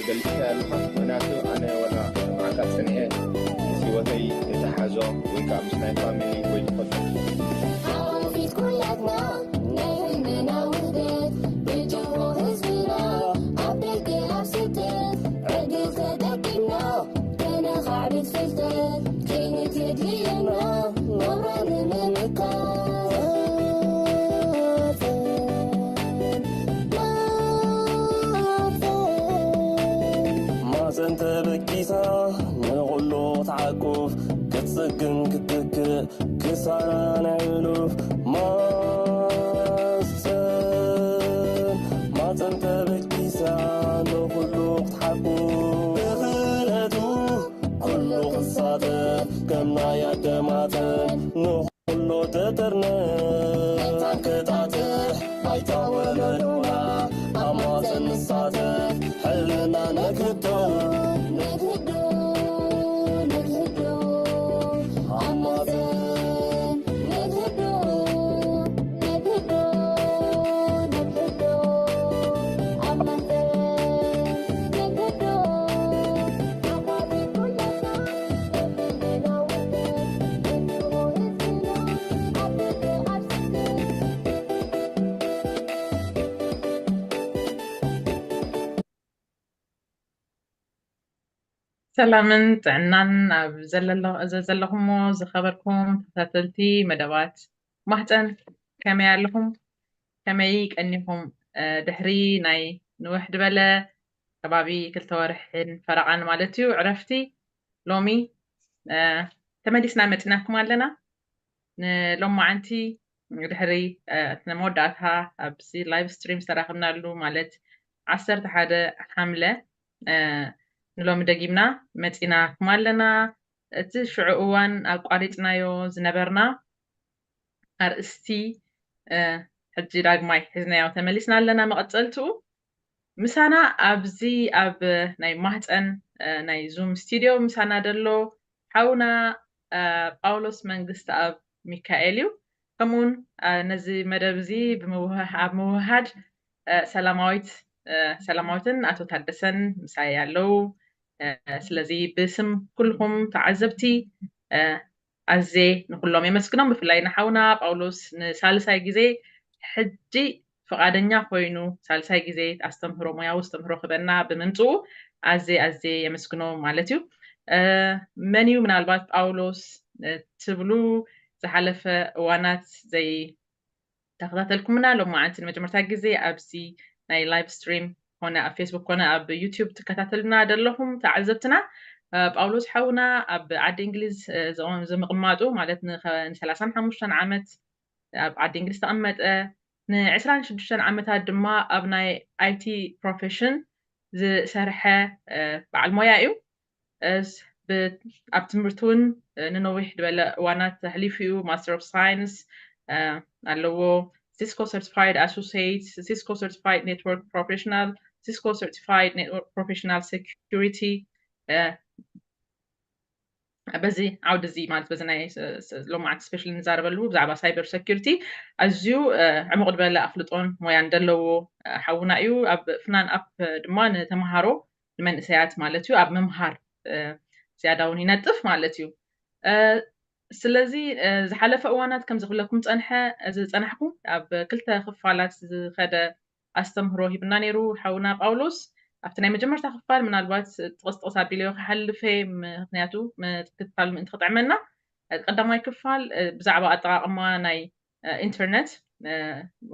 ገልጽካ ያለኻ ምክንያቱ ኣነ ወላ መዓካ ጽንኤ ምስ ህይወተይ የተሓዞ ወይ ከዓ ምስ ናይ ፋሚሊ ወይ ተፈልጦ ሓቆፊት ኩላትና ናይ ህልምና ውህደት ብጅሆ ህዝብና ኣብ ደገ ኣብ ስደት ዕድል ተጠቂምና ከነኻዕብት ፍልጠት ክኢልት የድልየና ናብራ ንምምካት ማፀን ተበጊሳ ንኹሉ ክትዓቁፍ ክትፅግን ክትትክእ ክሳራ ናይ ሕሉፍ ማፀን ማፀን ተበጊሳ ንኹሉ ክትሓቁፍ ብኽእለቱ ኩሉ ክሳተፍ ከም ናይ ኣደማተን ንኹሉ ተጠርነፍ መታን ክጣጥሕ ባይታ ወለዶና ኣብ ማፀን ንሳተፍ ሕልና ነክቶ ነግህዶ ነግህዶ ኣብ ማፀን ነግህዶ ነግህዶ ነግህዶ ኣብ ማፀን ነግህዶ ዓባቢ ኩላትና ሰላምን ጥዕናን ኣብ ዘለሎ- ዘዘለኹሞ ዝኸበርኩም ተኸታተልቲ መደባት ማህፀን፣ ከመይ ኣለኹም? ከመይ ቀኒኹም? እ፣ ድሕሪ ናይ ንውሕ ዝበለ ከባቢ ክልተ ወርሕን ፈረቓን ማለት እዩ ዕረፍቲ ሎሚ እ፣ ተመሊስና መፂናኩም ኣለና። ንሎማዓንቲ ድሕሪ እ፣ እቲ መወዳእታ ኣብዚ ላይቭ ስትሪም ዝተራኸብናሉ ማለት ዓሰርተ ሓደ ሓምለ እ፣ ንሎሚ ደጊምና መፂናኩም ኣለና። እቲ ሽዑ እዋን ኣቋሪፅናዮ ዝነበርና ኣርእስቲ እ፣ ሕጂ ዳግማይ ሒዝናዮ ተመሊስና ኣለና። መቐፀልትኡ ምሳና ኣብዚ ኣብ ናይ ማህፀን እ፣ ናይ ዙም ስቱዲዮ ምሳና ደሎ ሓውና እ፣ ጳውሎስ መንግስት ኣብ ሚካኤል እዩ። ከምኡውን እ፣ ነዚ መደብ እዚ ብምውህ- ኣብ ምውህሃድ እ፣ ሰላማዊት እ፣ ሰላማዊትን ኣቶ ታደሰን ምሳይ ኣለዉ። እ፣ ስለዚ ብስም ኩልኹም ተዓዘብቲ እ፣ ኣዜ ንኩሎም የመስግኖም። ብፍላይ ንሓውና ጳውሎስ ንሳልሳይ ግዜ ሕጂ ፍቓደኛ ኮይኑ ሳልሳይ ግዜ ኣስተምህሮ ሞያዊ ኣስተምህሮ ክበና ብምምፅኡ ኣዜ ኣዜ የመስግኖ ማለት እዩ። እ፣ መን እዩ ምናልባት ጳውሎስ እ፣ ትብሉ ዝሓለፈ እዋናት ዘይ ተኸታተልኩምና ሎማዓንቲ ንመጀመርታ ግዜ ኣብዚ ናይ ላይቭ ስትሪም ኮነ ኣብ ፌስቡክ ኮነ ኣብ ዩቲዩብ ትከታተሉና ዘለኹም ተዓዘብትና እ፣ ጳውሎስ ሓውና ኣብ ዓዲ እንግሊዝ እ፣ ዝቐ- ዝምቕማጡ ማለት ንኸ- ንሰላሳን ሓሙሽተን ዓመት ኣብ ዓዲ እንግሊዝ ተቐመጠ ንዕስራን ሽዱሽተን ዓመታት ድማ ኣብ ናይ ኣይቲ ፕሮፌሽን ዝሰርሐ እ፣ በዓል ሞያ እዩ። እስ- ብ- ኣብ ትምህርቲ እውን እ፣ ንነዊሕ ዝበለ እዋናት ኣሕሊፉ እዩ። ማስተር ኦፍ ሳይንስ ኣለዎ። ሲስኮ ሰርቲፋይድ ኣሶሲየት፣ ሲስኮ ሰርቲፋይድ ኔትወርክ ፕሮፌሽናል፣ ሲስኮ ሰርቲፋይድ ኔትወርክ ፕሮፌሽናል ሴኩሪቲ በዚ ዓውዲ እዚ ማለት በዚ ናይ ሎማዓንቲ ስፔሻሊ ንዛረበሉ ብዛዕባ ሳይበር ሴኩሪቲ ኣዝዩ እ፣ ዕሙቕ ዝበለ ኣፍልጦን ሞያን ዘለዎ እ፣ ሓውና እዩ። ኣብ ፍናን ኣፕ ድማ ንተምሃሮ ንመንእሰያት ማለት እዩ ኣብ ምምሃር እ፣ ዝያዳ እውን ይነጥፍ ማለት እዩ። እ፣ ስለዚ እ፣ ዝሓለፈ እዋናት ከም ዝኽብለኩም ፀንሐ ዝፀናሕኩ ኣብ ክልተ ክፋላት ዝኸደ ኣስተምህሮ ሂብና ነይሩ ሓውና ጳውሎስ። ኣብቲ ናይ መጀመርታ ክፋል ምናልባት ጥቕስ ጥቕስ ኣቢለዮ ክሓልፈ ምክንያቱ ምክትታል ምእንቲ ክጥዕመና ቀዳማይ ክፋል እ፣ ብዛዕባ ኣጠቃቅማ ናይ እ፣ ኢንተርነት እ፣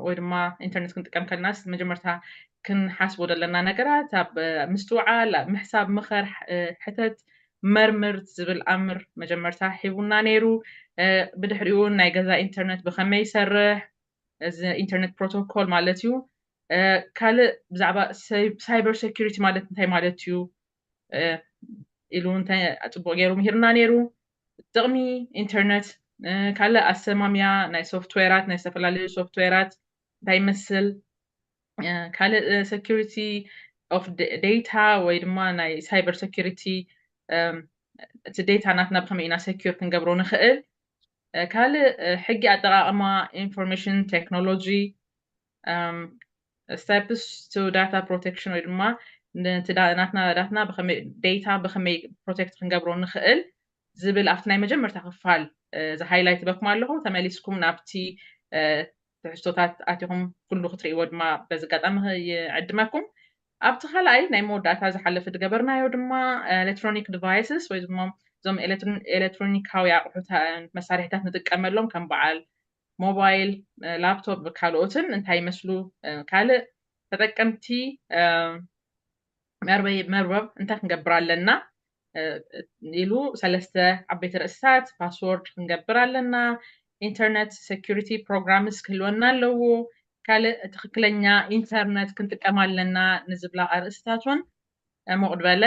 ወይ ድማ ኢንተርነት ክንጥቀም ከለናስ መጀመርታ ክንሓስቦ ዘለና ነገራት ኣብ እ፣ ምስትውዓል ኣብ ምሕሳብ ምኸር እ፣ ሕተት መርምር ዝብል ኣምር መጀመርታ ሂቡና ነይሩ። እ፣ ብድሕሪኡ ናይ ገዛ ኢንተርነት ብኸመይ ይሰርሕ እዚ ኢንተርነት ፕሮቶኮል ማለት እዩ። እ፣ ካልእ ብዛዕባ ሳይ- ሳይበር ሴኩሪቲ ማለት እንታይ ማለት እዩ እ፣ ኢሉ እንታይ ፅቡቅ ገይሩ ምሂርና ነይሩ። ጥቕሚ ኢንተርነት እ፣ ካልእ ኣሰማምያ ናይ ሶፍትዌራት ናይ ዝተፈላለዩ ሶፍትዌራት እንታይ ይመስል እ፣ ካልእ ሴኩሪቲ ኦፍ ዴታ ወይ ድማ ናይ ሳይበር ሴኩሪቲ እቲ ዴታ ናትና ብከመይ ኢና ሰኪር ክንገብሮ ንኽእል። እ፣ ካልእ እ፣ ሕጊ ኣጠቃቅማ ኢንፎርሜሽን ቴክኖሎጂ steps to data protection ወይ ድማ ነቲ ዳ- ናትና ዳትና ብኸመይ ዴታ ብኸመይ ፕሮቴክት ክንገብሮ ንኽእል ዝብል ኣብቲ ናይ መጀመርታ ክፋል እዚ ሃይላይት በኩም ኣለኹ። ተመሊስኩም ናብቲ ትሕዝቶታት ኣቲኹም ኩሉ ክትርእይዎ ድማ በዚ ኣጋጣሚ ይዕድመኩም። ኣብቲ ካልኣይ ናይ መወዳእታ ዝሓለፈ ዝገበርናዮ ድማ ኤሌክትሮኒክ ዲቫይስስ ወይ ድማ እዞም ኤሌክትሮኒካዊ ኣቑሑት መሳርሒታት ንጥቀመሎም ከም በዓል ሞባይል፣ ላፕቶፕ ካልኦትን እንታይ ይመስሉ ካልእ ተጠቀምቲ መርበብ እንታይ ክንገብር ኣለና ኢሉ ሰለስተ ዓበይቲ ርእስታት ፓስወርድ ክንገብር ኣለና። ኢንተርነት ሴኩሪቲ ፕሮግራምስ ክህልወና ኣለዎ። ካልእ ትኽክለኛ ኢንተርነት ክንጥቀም ኣለና ንዝብላ ኣርእስታት እውን ዕሙቕ ዝበለ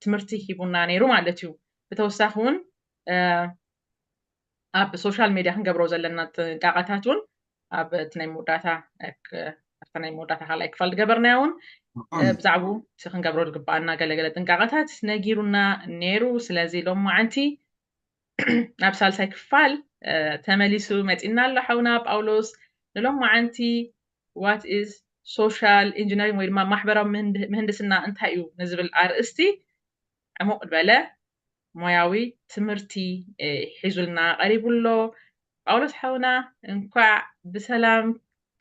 ትምህርቲ ሂቡና ነይሩ ማለት እዩ። ብተወሳኺ እውን ኣብ ሶሻል ሜድያ ክንገብሮ ዘለና ጥንቃቐታት እውን ኣብ እቲ ናይ መወዳእታ ኣብቲ ናይ መወዳእታ ካልኣይ ክፋል ዝገበርናዮ እውን ብዛዕቡ እቲ ክንገብሮ ዝግባኣና ገለገለ ጥንቃቐታት ነጊሩና ነይሩ። ስለዚ ሎም መዓንቲ ናብ ሳልሳይ ክፋል ተመሊሱ መፂና ኣሎ ሓውና ጳውሎስ። ንሎም መዓንቲ what is social engineering ወይ ድማ ማሕበራዊ ምህንድስና እንታይ እዩ ንዝብል ኣርእስቲ ዕሙቕ ዝበለ ሞያዊ ትምህርቲ ሒዙልና ቀሪቡ ኣሎ። ጳውሎስ ሓውና እንኳዕ ብሰላም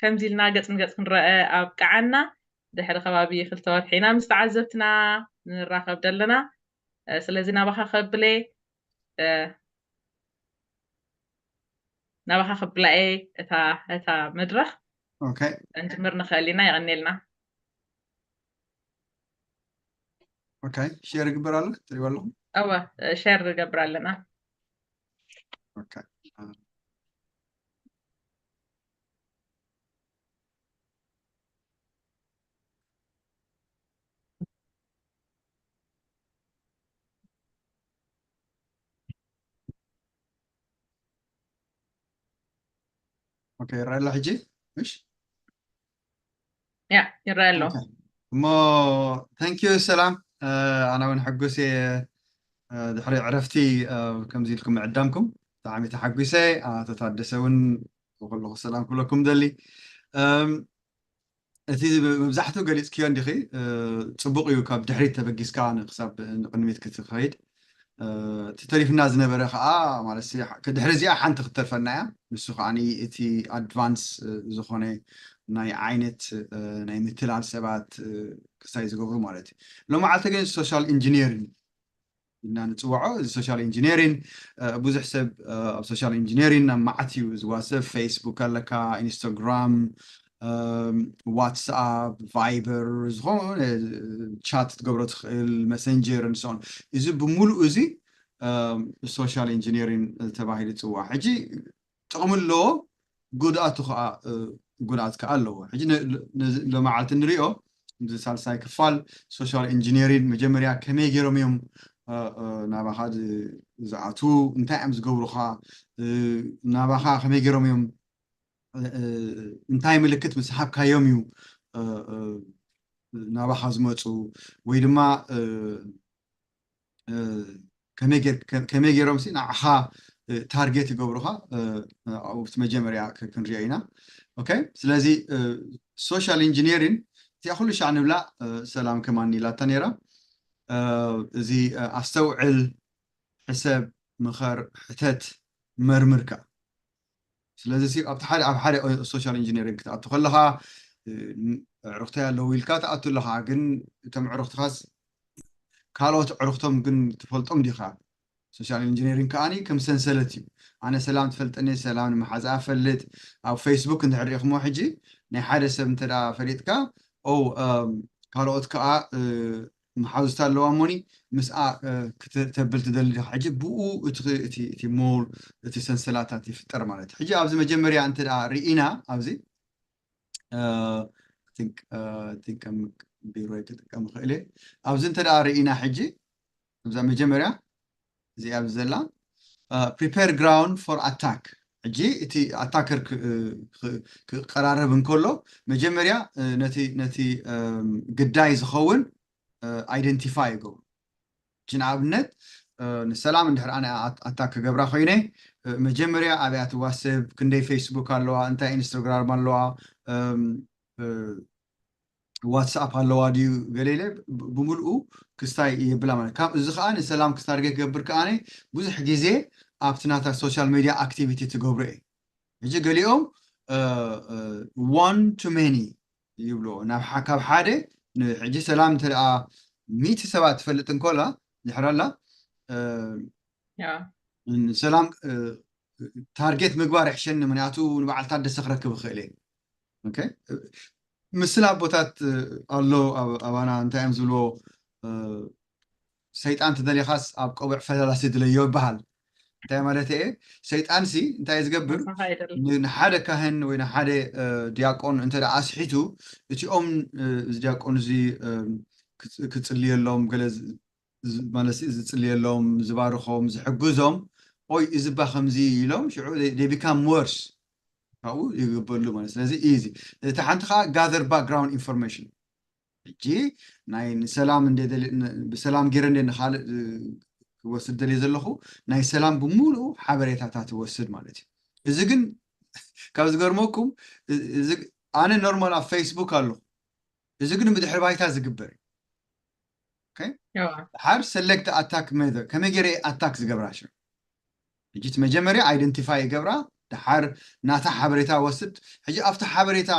ከምዚ ኢልና ገጽ ንገጽ ክንረአ ኣብቅዓና። ድሕሪ ከባቢ ክልተ ወርሒ ኢና ምስ ተዓዘብትና ንራኸብ ዘለና። ስለዚ ናባኻ ከብለ ናባኻ ከብላኤ እታ እታ መድረኽ ኦኬ እንጅምር ንኽእል ኢና። የቐኔልና። ኦኬ ሼር ይግበር ኣሎ ትሪእዎ ኣለኹም እወ ሼር ንገብር ኣለና። ኦኬ ኦኬ ይረአ ኣሎ ሕጂ ምሽ ያ ይረአ ኣሎ። እሞ thank you ሰላም ኣነ እውን ሕጉስ እየ ድሕሪ ዕረፍቲ ከምዚ ኢልኩም ምዕዳምኩም ብጣዕሚ ተሓጒሰ። ኣቶ ታደሰ እውን ብኩልኹ ሰላም ክብለኩም ደሊ። እቲ መብዛሕትኡ ገሊፅክዮ እንዲኺ ፅቡቕ እዩ ካብ ድሕሪት ተበጊስካ ክሳብ ንቕድሚት ክትኸይድ። እቲ ተሪፍና ዝነበረ ከዓ ማለት ድሕሪ እዚኣ ሓንቲ ክትተርፈና እያ። ንሱ ከዓ እቲ ኣድቫንስ ዝኾነ ናይ ዓይነት ናይ ምትላል ሰባት ክሳይ ዝገብሩ ማለት እዩ። ሎመዓልቲ ግን ሶሻል ኢንጂኒሪንግ ኢልና ንፅውዖ። እዚ ሶሻል ኢንጂኒሪንግ ብዙሕ ሰብ ኣብ ሶሻል ኢንጂኒሪንግ ኣብ መዓት እዩ ዝዋሰብ። ፌስቡክ ኣለካ፣ ኢንስታግራም፣ ዋትስኣፕ፣ ቫይበር፣ ዝኾነ ቻት ትገብሮ ትኽእል፣ መሰንጀር ንስኦን። እዚ ብምሉእ እዚ ሶሻል ኢንጂኒሪንግ ተባሂሉ ይፅዋዕ። ሕጂ ጥቕሚ ኣለዎ፣ ጉድኣቱ ከዓ ጉድኣት ከዓ ኣለዎ። ሕጂ ሎመዓልቲ ንሪኦ እዚ ሳልሳይ ክፋል ሶሻል ኢንጂኒሪንግ መጀመርያ ከመይ ገይሮም እዮም ናባኻ ዝኣትዉ፣ እንታይ እዮም ዝገብሩኻ፣ ናባኻ ከመይ ገይሮም እዮም እንታይ ምልክት ምስ ሃብካዮም እዩ ናባኻ ዝመፁ ወይ ድማ ከመይ ገይሮም ሲ ንዓኻ ታርጌት ይገብሩኻ ኣብቲ መጀመርያ ክንሪኦ ኢና። ኦኬ ስለዚ ሶሻል ኢንጂኒሪንግ እቲኣ ኩሉ ሻዕ ንብላ ሰላም ከማን ኢላታ ነይራ። እዚ ኣስተውዕል፣ ሕሰብ፣ ምኸር፣ ሕተት፣ መርምር ከኣ። ስለዚ ኣብቲ ሓደ ኣብ ሓደ ሶሻል ኢንጂኒሪንግ ክትኣቱ ከለኻ ኣዕሩኽተይ ኣለዉ ኢልካ ትኣቱ ኣለኻ፣ ግን እቶም ኣዕሩኽትኻስ ካልኦት ኣዕሩኽቶም ግን ትፈልጦም ዲኻ? ሶሻል ኢንጂኒሪንግ ከኣ ከም ሰንሰለት እዩ። ኣነ ሰላም ትፈልጠኒ፣ ሰላም ንመሓዛኣ እፈልጥ። ኣብ ፌስቡክ እንድሕር ሪኢኹሞ ሕጂ ናይ ሓደ ሰብ እንተ ፈሊጥካ ካልኦት ከኣ መሓዙት ኣለዋ እሞኒ ምስኣ ክተብል ትደሊ ዲኻ? ሕጂ ብኡ እቲ ሞር እቲ ሰንሰላታት ይፍጠር ማለት እዩ። ሕጂ ኣብዚ መጀመርያ እንተ ርኢና ኣብዚ ቢሮይ ክጥቀም ይኽእል እየ። ኣብዚ እንተ ርኢና ሕጂ እዛ መጀመርያ እዚኣ ኣብዚ ዘላ prepare ground for attack። ሕጂ እቲ ኣታከር ክቀራረብ እንከሎ መጀመርያ ነቲ ግዳይ ዝኸውን ኣይደንቲፋይ ይገብሩ። ሕጂ ንኣብነት ንሰላም እንድሕር ኣነ ኣታክ ክገብራ ኮይነ መጀመርያ ኣብያ ትዋስብ፣ ክንደይ ፌስቡክ ኣለዋ፣ እንታይ ኢንስታግራም ኣለዋ፣ ዋትስኣፕ ኣለዋ ድዩ ገለ ኢለ ብ- ብምልኡ ክስታይ የብላ ማለት ካብ እዚ ከዓ ንሰላም ክስታርጌ ክገብር ከዓ ብዙሕ ግዜ ኣብቲ ናታ ሶሻል ሚድያ ኣክቲቪቲ ትገብሮ እየ። ሕጂ ገሊኦም one to many ይብልዎ ናብ ሓደ ሕጂ ሰላም እንተ ሚእቲ ሰባት ትፈልጥ እንኮላ ድሕራላ ሰላም ታርጌት ምግባር ይሕሸኒ ምክንያቱ ንበዓልታት ደሰ ክረክብ ይኽእል እየ። ምስላ ኣቦታት ኣሎ ኣባና እንታይ እዮም ዝብልዎ ሰይጣን ትደሊኻስ ኣብ ቆብዕ ፈላላሲ ድለዮ ይበሃል። እንታይ ማለት እየ ሰይጣን ሲ እንታይ ዝገብር ንሓደ ካህን ወይ ንሓደ ዲያቆን እንተ ኣስሒቱ እቲኦም እዚ ዲያቆን እዚ ክጽልየሎም ገለ ማለት ዝጽልየሎም ዝባርኾም ዝሕግዞም ኦይ እዚ ባ ከምዚ ኢሎም ሽዑ they become worse ካብኡ ይግበሉ ማለት ስለዚ እዚ እቲ ሓንቲ ከዓ gather background information ሕጂ ናይ ንሰላም ብሰላም ገይረ እንደ ንካልእ ክወስድ ደልየ ዘለኹ ናይ ሰላም ብምሉኡ ሓበሬታታት ይወስድ ማለት እዩ እዚ ግን ካብ ዝገርመኩም ኣነ ኖርማል ኣብ ፌስቡክ ኣለኹ እዚ ግን ብድሕሪ ባይታ ዝግበር እዩ ሓር ሰለክት ኣታክ መዘር ከመይ ገይረ ኣታክ ዝገብራ ሽዑ ሕጂ እቲ መጀመርያ ኣይደንቲፋይ ይገብራ ድሓር ናታ ሓበሬታ ወስድ ሕጂ ኣብቲ ሓበሬታ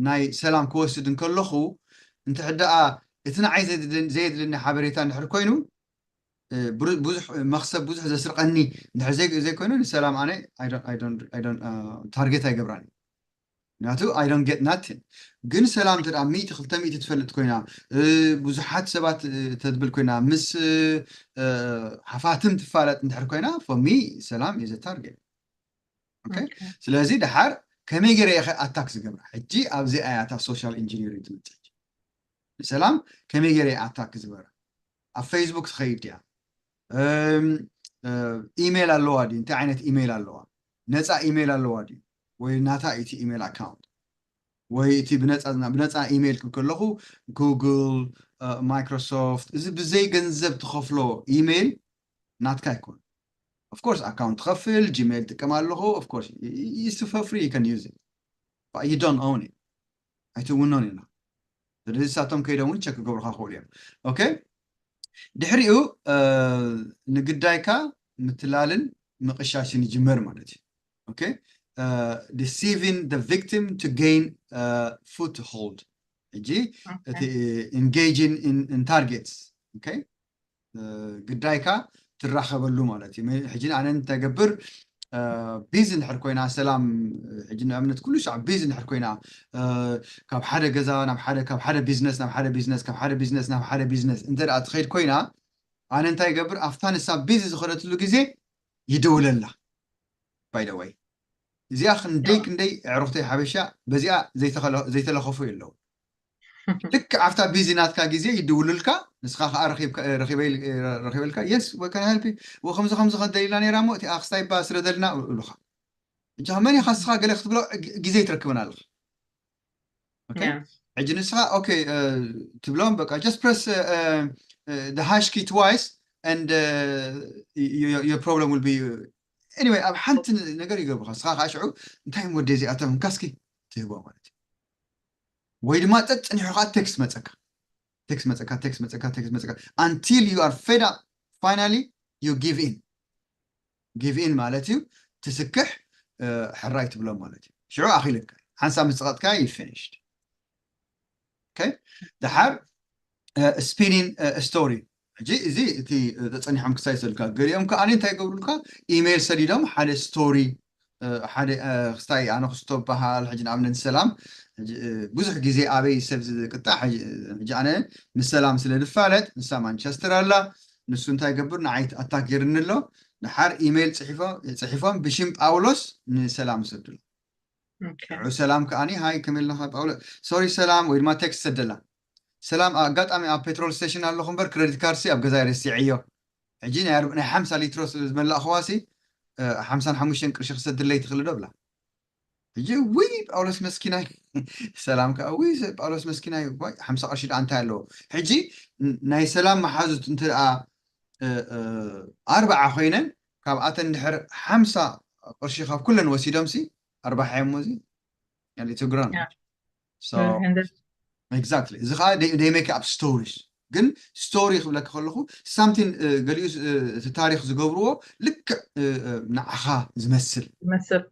ናይ ሰላም ክወስድ እንከለኹ እንተ ሕደኣ እቲ ንዓይ ዘየድለኒ ሓበሬታ እንድሕር ኮይኑ ብዙሕ መክሰብ ብዙሕ ዘስርቀኒ እንድሕር ዘይኮይኑ ንሰላም ኣነ ታርጌት ኣይገብራን ምክንያቱ I don't get nothing ግን ሰላም እንተ ሚእቲ ክልተ ሚእቲ ትፈልጥ ኮይና ብዙሓት ሰባት ተትብል ኮይና ምስ ሓፋትም ትፋለጥ እንድሕር ኮይና for me ሰላም is a target ስለዚ ድሓር ከመይ ገይረ ኢኸ ኣታክ ዝገብራ ሕጂ ኣብዚ ኣያታ social engineering ትመፅእ ንሰላም ከመይ ገይረ ኣታክ ዝበራ ኣብ ፌስቡክ ትኸይድ ድያ ኢሜይል ኣለዋ ድዩ እንታይ ዓይነት ኢሜይል ኣለዋ ነፃ ኢሜይል ኣለዋ ድዩ ወይ ናታ እቲ ኢሜይል ኣካውንት ወይ እቲ ብነፃ ኢሜይል ክብ ከለኹ ጉግል ማይክሮሶፍት እዚ ብዘይ ገንዘብ ትኸፍሎ ኢሜይል ናትካ ኣይኮን of course ኣካውንት ትኸፍል ጂሜይል ጥቀም ኣለኹ of course is for free you can use it but you don't own it ኣይትውኖን ኢና ስለዚ ሳቶም ከይዶም እውን ቸክ ክገብሩካ ክኽእሉ እዮም okay ድሕሪኡ ንግዳይካ ምትላልን ምቕሻሽን ይጅመር ማለት እዩ okay deceiving the victim to gain foothold ሕጂ እቲ engaging in targets okay ግዳይካ ትራኸበሉ ማለት እዩ ሕጂ ኣነ እንተገብር ቢዚ እንድሕር ኮይና ሰላም ሕጂ ንኣብነት ኩሉ ሻዕ ቢዚ እንድሕር ኮይና ካብ ሓደ ገዛ ናብ ሓደ ካብ ሓደ ቢዝነስ ናብ ሓደ ቢዝነስ ካብ ሓደ ቢዝነስ ናብ ሓደ ቢዝነስ እንተ ትኸይድ ኮይና ኣነ እንታይ ይገብር ኣብታ ንሳ ቢዚ ዝኸደትሉ ግዜ ይደውለላ by the way እዚኣ ክንደይ ክንደይ ኣዕሩኽተይ ሓበሻ በዚኣ ዘይተለኸፉ የለው ልክ ኣብታ ቢዚ ናትካ ግዜ ይድውሉልካ ንስኻ ከዓ ረኪበልካ yes ወይ ከነሃልፒ ወይ ከምዚ ከምዚ ከደሊልና ነይራ ሞ እቲ ኣክስታይ ባ ስለ ደልና እብሉኻ እጃ መን ኢኻ ንስኻ ገለ ክትብሎ ግዜ ይትረክብን ኣለኻ ሕጂ ንስኻ okay ትብሎም በቃ just press the hash key twice and your problem will be anyway ኣብ ሓንቲ ነገር ይገብሩኻ ንስኻ ከዓ ሽዑ እንታይ ወደ እዚኣቶም እንካስኪ ትህቦ ማለት እዩ ወይ ድማ ጸጽኒሑ ከዓ ቴክስት መጸካ ቴክስት መጸካ ቴክስት መጸካ ቴክስት መጸካ until you are fed up finally you give in give in ማለት እዩ ትስክሕ ሕራይ ትብሎ ማለት እዩ ሽዑ ኣኺልካ ሓንሳብ ምስ ጸቐጥካ you finished okay ድሓር spinning story ሕጂ እዚ እቲ ተጸኒሖም ክሳይ ሰልካ ገሊኦም ከዓ እንታይ ይገብሩልካ ኢሜይል ሰዲዶም ሓደ ስቶሪ ሓደ ክስታይ ኣነ ክስቶ በሃል ሕጂ ንኣብነት ሰላም ብዙሕ ግዜ ኣበይ ሰብ ዝቅጣዕ ሕጂ ኣነ ምስ ሰላም ስለ ዝፋለጥ ንሳ ማንቸስተር ኣላ ንሱ እንታይ ገብር ንዓይ ኣታክ ገይርኒ ኣሎ ድሓር ኢሜይል ፅሒፎም ብሽም ጳውሎስ ንሰላም ይሰድሉ ሽዑ ሰላም ከዓኒ ሃይ ከመይ ኣለኻ ጳውሎ ሶሪ ሰላም ወይ ድማ ቴክስት ሰደላ ሰላም ኣጋጣሚ ኣብ ፔትሮል ስቴሽን ኣለኹ እምበር ክረዲት ካርድሲ ኣብ ገዛይ ረሲዐዮ ሕጂ ናይ ሓምሳ ሊትሮ ዝመላእኽዋሲ ሓምሳን ሓሙሽተን ቅርሺ ክሰድለይ ትኽእል ዶ ብላ ሕጂ ውይ ጳውሎስ መስኪናይ ሰላም ከዓ ውይ ጳውሎስ መስኪናይ ሓምሳ ቅርሺ ደኣ እንታይ ኣለዎ ሕጂ ናይ ሰላም መሓዙት እንተ ኣርባዓ ኮይነን ካብኣተን ድሕር ሓምሳ ቅርሺ ካብ ኩለን ወሲዶምሲ ኣርባሓ እዮም እዚ ትግረን and then Exactly. እዚ ከዓ they make up stories። ግን ስቶሪ ክብለካ ከለኹ something ገሊኡ እቲ ታሪክ ዝገብርዎ ልክዕ ንዓኻ ዝመስል። ዝመስል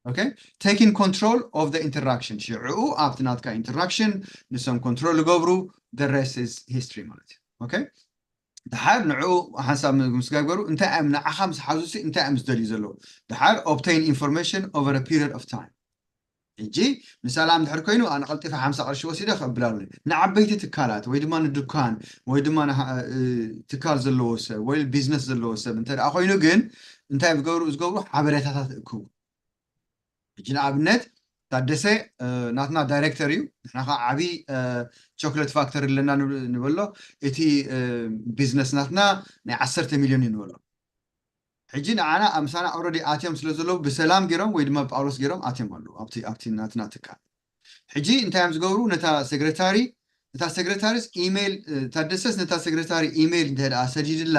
okay, taking control of the interaction። ሽዕኡ ኣብቲ ናትካ interaction ንሶም control ዝገብሩ፣ the rest is history ማለት እዩ። okay፣ ድሓር ንዕኡ ሓንሳብ ምስ ገበሩ እንታይ እዮም ንዓኻ ምስ ሓዙ እንታይ እዮም ዝደልዩ ዘለዉ? ድሓር obtain information over a period of time። ሕጂ ንሰላም ድሕር ኮይኑ ኣነ ቀልጢፈ ሓምሳ ቅርሺ ወሲደ ከብላሉ። ንዓበይቲ ትካላት ወይ ድማ ንዱካን ወይ ድማ ትካል ዘለዎ ሰብ ወይ ቢዝነስ ዘለዎ ሰብ እንተ ደኣ ኮይኑ ግን እንታይ ዝገብሩ ዝገብሩ ሓበሬታታት እክቡ። ሕጂ ንኣብነት ታደሰ ናትና ዳይሬክተር እዩ። ንሕና ከዓ ዓብዪ ቾክለት ፋክተሪ ኣለና ንበሎ። እቲ ቢዝነስ ናትና ናይ ዓሰርተ ሚልዮን እዩ ንበሎ። ሕጂ ንዓና ኣምሳና ኦረዲ ኣትዮም ስለ ዘለዉ ብሰላም ገይሮም ወይ ድማ ጳውሎስ ገይሮም ኣትዮም ኣለዉ ኣብቲ ኣብቲ ናትና ትካል። ሕጂ እንታይ እዮም ዝገብሩ? ነታ ሴክሬታሪ ነታ ሴክሬታሪስ ኢሜይል ታደሰስ ነታ ሴክሬታሪ ኢሜይል እንተ ደኣ ሰዲድላ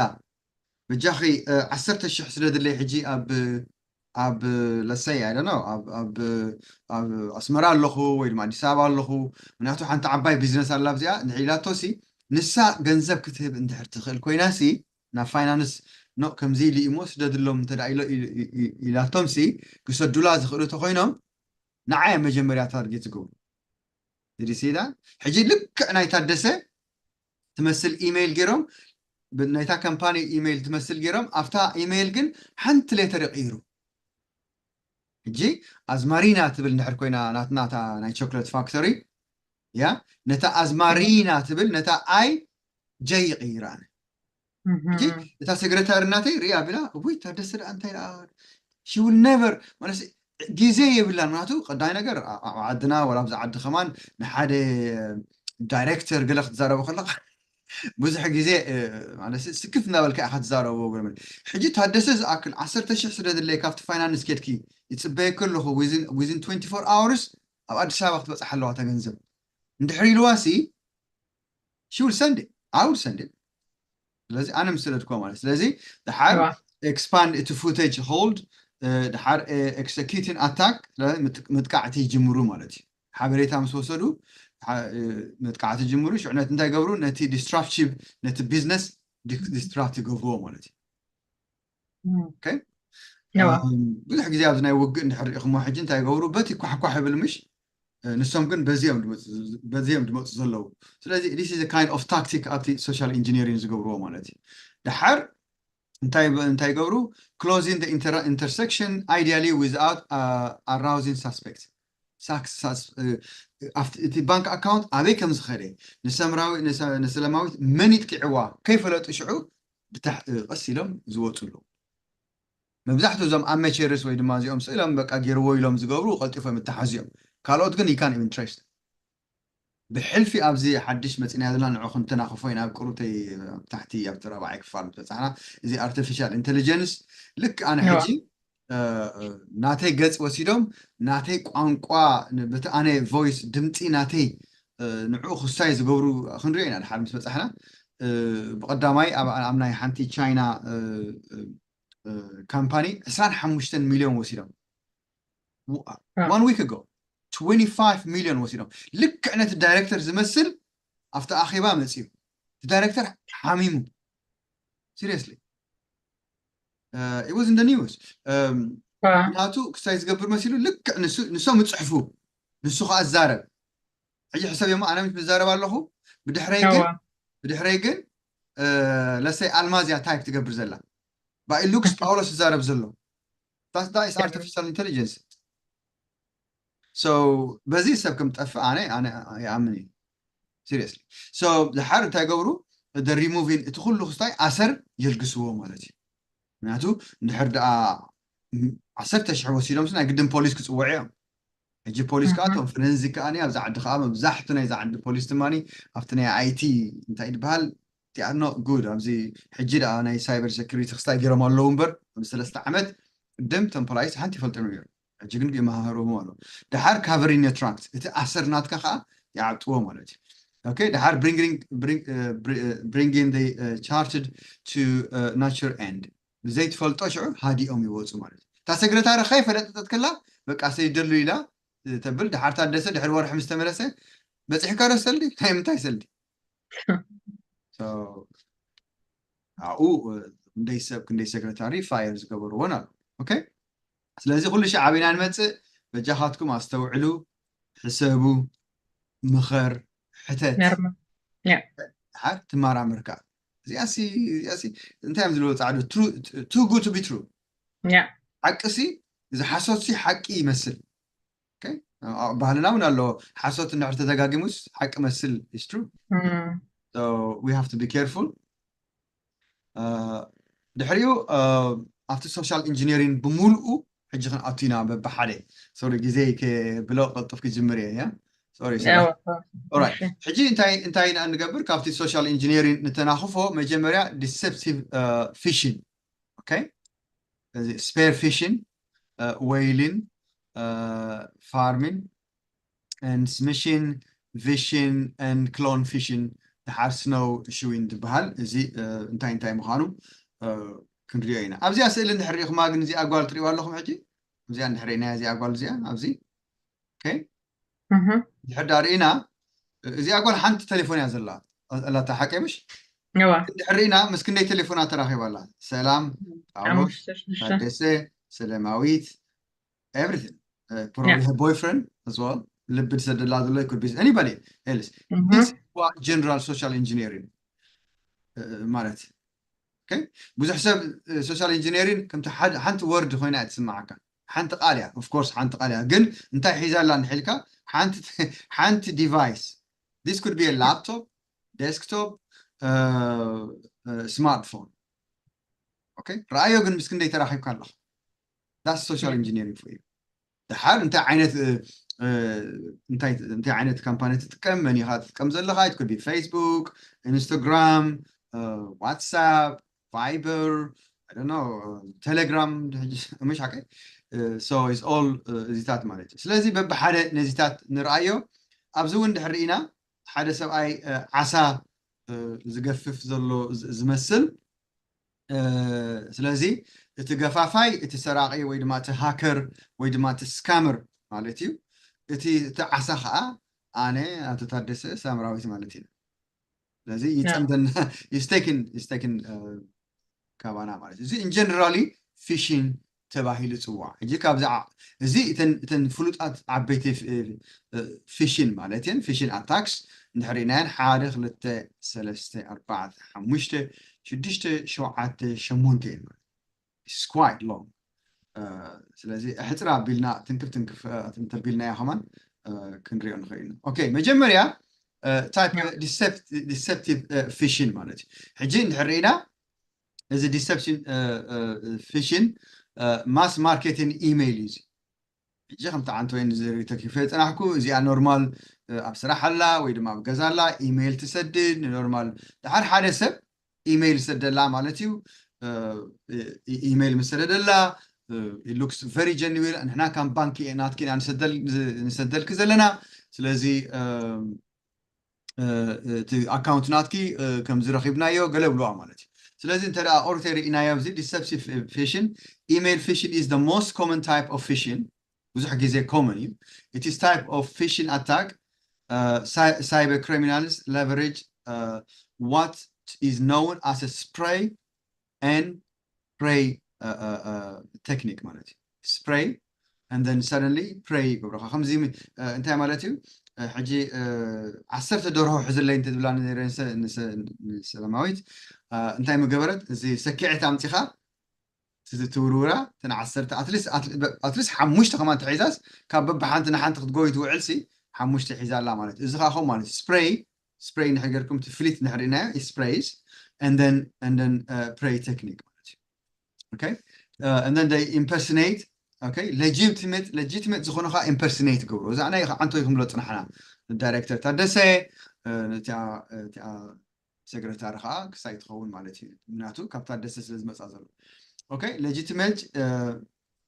በጃኺ ዓሰርተ ሽሕ ስደድለይ ሕጂ ኣብ ኣብ ለሰይ ኣይ ነው ኣብ ኣብ ኣብ ኣስመራ ኣለኹ ወይ ድማ ኣዲስ ኣበባ ኣለኹ። ምክንያቱ ሓንቲ ዓባይ ቢዝነስ ኣላ ኣብዚኣ እንድሕር ኢላቶ ሲ ንሳ ገንዘብ ክትህብ እንድሕር ትኽእል ኮይና ሲ ናብ ፋይናንስ ኖ ከምዚ ኢሉ እሞ ስደድሎም እንተ ኢላቶም ሲ ክሰዱላ ዝኽእሉ ተኮይኖም ንዓይ መጀመርያ ታርጌት ዝገብሩ ዲሲዳ። ሕጂ ልክዕ ናይ ታደሰ ትመስል ኢሜይል ገይሮም ናይታ ካምፓኒ ኢሜይል ትመስል ገይሮም ኣብታ ኢሜይል ግን ሓንቲ ሌተር ይቕይሩ። ሕጂ ኣዝማሪና ትብል እንድሕር ኮይና ናትናታ ናይ ቾክለት ፋክተሪ ያ ነታ ኣዝማሪና ትብል ነታ ኣይ ጀይ ይቕይራ። ሕጂ እታ ሴክሬታሪ እናተይ ሪኣ ቢላ እውይ ታደሰ ደኣ እንታይ ደኣ she will never ማለት ግዜ የብላን። ምክንያቱ ቀዳይ ነገር ኣብ ዓድና ወላ ኣብዚ ዓዲ ከማን ንሓደ ዳይሬክተር ገለ ክትዛረቡ ከለካ ብዙሕ ግዜ ማለት ስክፍ እናበልካ ኢካ ትዛረቦ። ሕጂ ታደሰ ዝኣክል ዓሰርተ ሽሕ ስለ ድለየ ካብቲ ፋይናንስ ኬድኪ ይፅበየኪ ኣለኹ within twenty four hours ኣብ ኣዲስ ኣበባ ክትበፅሕ ኣለዋ እታ ገንዘብ እንድሕር ኢልዋ ሲ she will send it I will send it። ስለዚ ኣነ ምስ ሰደድክዎ ማለት ስለዚ ድሓር expand እቲ footage hold ድሓር executing attack ምጥቃዕቲ ይጅምሩ ማለት እዩ። ሓበሬታ ምስ ወሰዱ መጥቃዕቲ ጅምሩ ሽዑ ነቲ እንታይ ገብሩ ነቲ disruptive ነቲ ቢዝነስ disrupt ይገብርዎ ማለት እዩ። okay ብዙሕ ግዜ ኣብዚ ናይ ውግእ እንድሕር ርኢኹሞ ሕጂ እንታይ ይገብሩ በቲ ኳሕኳሕ ይብል ምሽ ንሶም ግን በዚኦም ድመፁ ዘለዉ። ስለዚ this is kind of tactic ኣብቲ social engineering ዝገብርዎ ማለት እዩ። ድሓር እንታይ ይገብሩ closing the intersection ideally without arousing suspect። እቲ ባንክ ኣካውንት ኣበይ ከም ዝኸደ ንሰምራዊ ንሰለማዊት መን ይጥቂዕዋ ከይፈለጡ ሽዑ ብታሕ ቀስ ኢሎም ዝወፁ ኣለዉ። መብዛሕትኡ እዞም ኣሜቸርስ ወይ ድማ እዚኦም ስእሎም በቃ ገይርዎ ኢሎም ዝገብሩ ቀልጢፎም ይተሓዙ እዮም። ካልኦት ግን you can't even trace ብሕልፊ ኣብዚ ሓድሽ መፂና ዘለና ንዑ ክንተናኽፎ ኢና ኣብ ቁሩተይ ኣብ ታሕቲ ኣብቲ ራብዓይ ክፋል በፃሕና እዚ artificial intelligence ልክ ኣነ ሕጂ ናተይ ገፅ ወሲዶም ናተይ ቋንቋ በቲ ኣነ voice ድምፂ ናተይ ንዑ ክሳይ ዝገብሩ ክንሪኦ ኢና ድሓር ምስ በፃሕና ብቐዳማይ ኣብ ናይ ሓንቲ ቻይና ካምፓኒ ዕስራን ሓሙሽተን ሚልዮን ወሲዶም one week ago twenty five ሚልዮን ወሲዶም ልክዕ ነቲ ዳይሬክተር ዝመስል ኣብቲ ኣኼባ መፅዩ እቲ ዳይሬክተር ሓሚሙ seriously it was in the news ናቱ ክሳይ ዝገብር መሲሉ ልክዕ ንሶም ይፅሕፉ ንሱ ከዓ ዝዛረብ ሕጂ ሕሰብ እሞ ኣነ ምስ ዝዛረብ ኣለኹ ብድሕረይ ግን ብድሕረይ ግን ለሰይ ኣልማዝያ ታይፕ ትገብር ዘላ by looks ጳውሎስ ዝዛረብ ዘሎ artificial intelligence በዚ ሰብ ከም ጠፍእ ኣነ ኣነ ይኣምን እዩ seriously ድሓር እንታይ ገብሩ removing እቲ ኩሉ ክስታይ ኣሰር የልግስዎ ማለት እዩ። ምክንያቱ እንድሕር ደኣ ዓሰርተ ሽሕ ወሲዶም ናይ ግድን ፖሊስ ክፅውዑ እዮም። ሕጂ ፖሊስ ከዓ እቶም ፍረንዚ ከዓ ኣብዚ ዓዲ ከዓ መብዛሕቱ ናይዚ ዓዲ ፖሊስ ድማ ኣብቲ ናይ ኣይቲ እንታይ ዝበሃል ቲኣኖ ጉድ ኣብዚ ሕጂ ደኣ ናይ ሳይበር ሴኩሪቲ ክስታይ ገይሮም ኣለዉ እምበር ኣብዚ ሰለስተ ዓመት ቅድም እቶም ፖላይስ ሓንቲ ይፈልጡ ነይሩ። ሕጂ ግን ይመሃህርዎም ኣሎ። ድሓር covering your tracks እቲ ኣሰር ናትካ ከዓ ይዓብጥዎ ማለት እዩ። okay ድሓር bringing the charted to nature end ብዘይትፈልጦ ሽዑ ሃዲኦም ይወፁ ማለት እዩ። እታ ሰግረታሪ ከይፈለጠት ከላ በቃ ሰይደሉ ኢላ ተብል ድሓር ታደሰ ድሕሪ ወርሒ ምስ ተመለሰ በፂሕካ ዶ ሰልዲ? ናይ ምንታይ ሰልዲ? ኣብኡ ክንደይ ሰብ ክንደይ ሰክረታሪ ፋየር ዝገበርዎን ኣሎ። ኦኬ፣ ስለዚ ኩሉ ሻዕ ኣበይና ንመፅእ? በጃኻትኩም ኣስተውዕሉ፣ ሕሰቡ፣ ምኸር፣ ሕተት፣ ሓር ትመራመርካ። እዚኣሲ እዚኣሲ እንታይ እዮም ዝብልዎ ፃዕዱ? Too good to be true። ሓቅሲ፣ እዚ ሓሶትሲ ሓቂ ይመስል። ባህልና እውን ኣለዎ። ሓሶት እንድሕር ተደጋጊሙስ ሓቂ መስል is true። We have to be careful። ድሕሪኡ ኣብቲ ሶሻል ኢንጂነሪንግ ብምሉኡ ሕጂ ክንኣቱ ኢና። በብሓደ ሶሪ፣ ግዜ ብሎ ቀልጡፍ ክጅምር እየ። ሕጂ እንታይ እንታይ ኢና እንገብር? ካብቲ ሶሻል ኢንጂነሪንግ ንተናኽፎ። መጀመርያ ዲሰፕቲቭ ፊሽን። ኦኬ፣ ስፔር ፊሽን፣ ዌይልን፣ ፋርሚን፣ ስሚሽን፣ ቪሽን፣ ክሎን ፊሽን፣ ድሓር ስኖው ሽዊን ዝበሃል። እዚ እንታይ እንታይ ምዃኑ ክንሪኦ ኢና። ኣብዚኣ ስእሊ እንድሕር ሪኢኹማ ግን እዚኣ ጓል ትሪእዋ ኣለኹም። ሕጂ እዚኣ እንድሕር ርኢናያ፣ እዚኣ ጓል እዚኣ ኣብዚ ድሕር ዳ ርኢና፣ እዚኣ ጓል ሓንቲ ቴሌፎን እያ ዘላ። ኣላታ ሓቀ ምሽ? ድሕር ርኢና ምስ ክንደይ ቴሌፎና ተራኺባ ኣላ። ሰላም፣ ጣውሎስ፣ ታደሰ፣ ሰለማዊት፣ everything። Probably her boyfriend as well። ልቢ ዝሰደላ ዘሎ could be anybody else። This is what general social engineering ማለት። ብዙሕ ሰብ ሶሻል ኢንጂነሪንግ ከምቲ ሓንቲ ወርድ ኮይና እያ ትስማዓካ። ሓንቲ ቃል እያ፣ of course ሓንቲ ቃል እያ፣ ግን እንታይ ሒዛ ኣላ እንድሕር ኢልካ፣ ሓንቲ ዲቫይስ፣ this could be laptop፣ ዴስክቶፕ፣ ስማርትፎን። ኦኬ፣ ረኣዮ ግን ምስ ክንደይ ተራኺብካ ኣለኻ። That's social engineering for you። ድሓር እንታይ ዓይነት እንታይ ዓይነት ካምፓኒ ትጥቀም፣ መን ኢኻ ትጥቀም ዘለኻ? It could be Facebook፣ ኢንስታግራም፣ ዋትሳፕ፣ ቫይበር፣ ቴሌግራም፣ ምሽ ሓቀ። So it's all እዚታት ማለት እዩ። ስለዚ በብሓደ ነዚታት ንርኣዮ። ኣብዚ እውን ድሕር ኢና ሓደ ሰብኣይ ዓሳ ዝገፍፍ ዘሎ ዝመስል። ስለዚ እቲ ገፋፋይ፣ እቲ ሰራቂ ወይ ድማ እቲ ሃከር ወይ ድማ እቲ ስካመር ማለት እዩ። እቲ እቲ ዓሳ ከዓ ኣነ ኣቶ ታደሰ ሳምራዊት ማለት እዩ። ስለዚ ይፀምደና፣ ይስቴክን ይስቴክን ካባና ማለት እዩ። እዚ ኢንጀነራሊ ፊሽን ተባሂሉ ይፅዋዕ። ሕጂ ካብዚ እዚ እተን ፍሉጣት ዓበይቲ ፊሽን ማለት እየን፣ ፊሽን ኣታክስ እንድሕር ኢናየን ሓደ ክልተ ሰለስተ ኣርባዕተ ሓሙሽተ ሽዱሽተ ሸውዓተ ሸሞንተ እየን ማለት it's quite long። ስለዚ ሕፅር ኣቢልና ትንክፍ ትንክፍ እንተቢልናዮ ከማን ክንሪኦ ንኽእል ኢና። ኦኬ፣ መጀመርያ ታይፕ ዲሰፕቲቭ ፊሽን ማለት እዩ። ሕጂ እንድሕር ርኢና እዚ ዲሰፕሽን ፊሽን ማስ ማርኬቲንግ ኢሜይል እዩ። ሕጂ ከምቲ ዓንተ ወይን ተኪፈ የፅናሕኩ፣ እዚኣ ኖርማል ኣብ ስራሕ ኣላ ወይ ድማ ኣብ ገዛ ኣላ፣ ኢሜይል ትሰድድ ንኖርማል። ድሓር ሓደ ሰብ ኢሜይል ሰደላ ማለት እዩ። ኢሜይል ምስ ሰደደላ looks very genuine። ንሕና ከም ባንክ ናትኪ ኢና ንሰደልኪ ዘለና፣ ስለዚ እቲ ኣካውንት ናትኪ ከምዚ ረኺብናዮ ገለ ብልዋ ማለት እዩ። ስለዚ እንተ ኦርቴ ርኢናዮ ኣብዚ ዲሰፕቲቭ ፊሽን፣ ኢሜይል ፊሽን is the most common type of phishing። ብዙሕ ግዜ ኮመን እዩ። It is type of phishing attack. Cyber criminals leverage what is known as a spray and pray technique ማለት እዩ። Spray and then suddenly prey ይገብረኻ። ከምዚ እንታይ ማለት እዩ? ሕጂ ዓሰርተ ደርሆ ሕዝለይ እንተዝብላ ንሰላማዊት እንታይ ምገበረት? እዚ ሰኪዐት ኣምፂኻ ትውርውራ። እተን ዓሰርተ ኣትሊስት ሓሙሽተ ከማን ተሒዛስ ካብ በብሓንቲ ንሓንቲ ክትጎይ ትውዕልሲ ሓሙሽተ ሒዛ ኣላ ማለት እዩ። እዚ ከዓ ከምኡ ማለት እዩ። ስፕሬይ ስፕሬይ ንሕገርኩም እቲ ፍሊት ንሕርኢናዮ ስፕሬይስ and then and then prey technique ማለት እዩ። Okay, and then they impersonate. Okay, legitimate legitimate ዝኾነ ከዓ ኢምፐርሲኔት ገብሩ። እዛ ናይ ዓንቶ ይክምሎ ፅናሕና ዳይሬክተር ታደሰ፣ እቲኣ ሰክረታሪ ከዓ ክሳይ ትኸውን ማለት እዩ። ምክንያቱ ካብ ታደሰ ስለ ዝመፃ ዘሎ። Okay, legitimate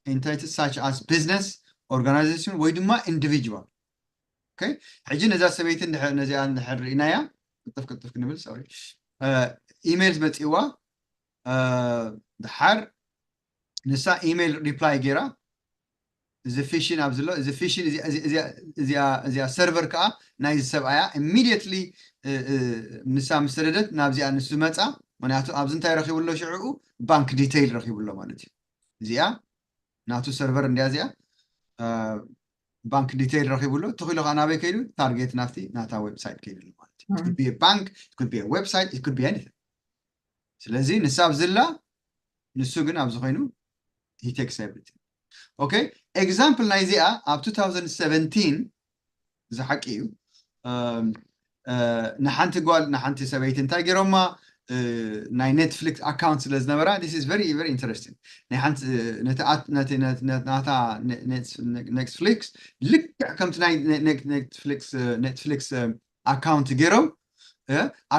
entities such as business, organization ወይ ድማ individual. Okay, ሕጂ ነዛ ሰበይቲ ነዚኣ እንድሕር ርኢናያ፣ ቅልጥፍ ቅልጥፍ ክንብል፣ ሶሪ፣ ኢሜይል መፂእዋ። ድሓር ንሳ ኢሜይል ሪፕላይ ገይራ እዚ phishing ኣብዚ ኣሎ። እዚ phishing እዚኣ server ከዓ ናይዚ ሰብኣያ immediately ንሳ ምስ ሰደደት ናብዚኣ ንሱ መፃ። ምክንያቱ ኣብዚ እንታይ ረኪቡ ኣሎ? ሽዕኡ bank detail ረኪቡ ኣሎ ማለት እዩ። እዚኣ ናቱ server እንዲያ እዚኣ bank detail ረኪቡ ኣሎ። ተኪሉ ከዓ ናበይ ከይዱ? Target ናብቲ ናታ website ከይዱ ኣሎ ማለት እዩ። It could be a bank, it could be a website, it could be anything. ስለዚ ንሳ ኣብዚ ኣላ፣ ንሱ ግን ኣብዚ ኮይኑ he takes everything. Okay, example ናይዚኣ ኣብ two thousand seventeen፣ እዚ ሓቂ እዩ። ንሓንቲ ጓል፣ ንሓንቲ ሰበይቲ እንታይ ገይሮማ? ናይ Netflix account ስለ ዝነበራ፣ this is very very interesting። ናይ ሓንቲ ነቲ ናታ Netflix ልክዕ ከምቲ ናይ Netflix Netflix account ገይሮም፣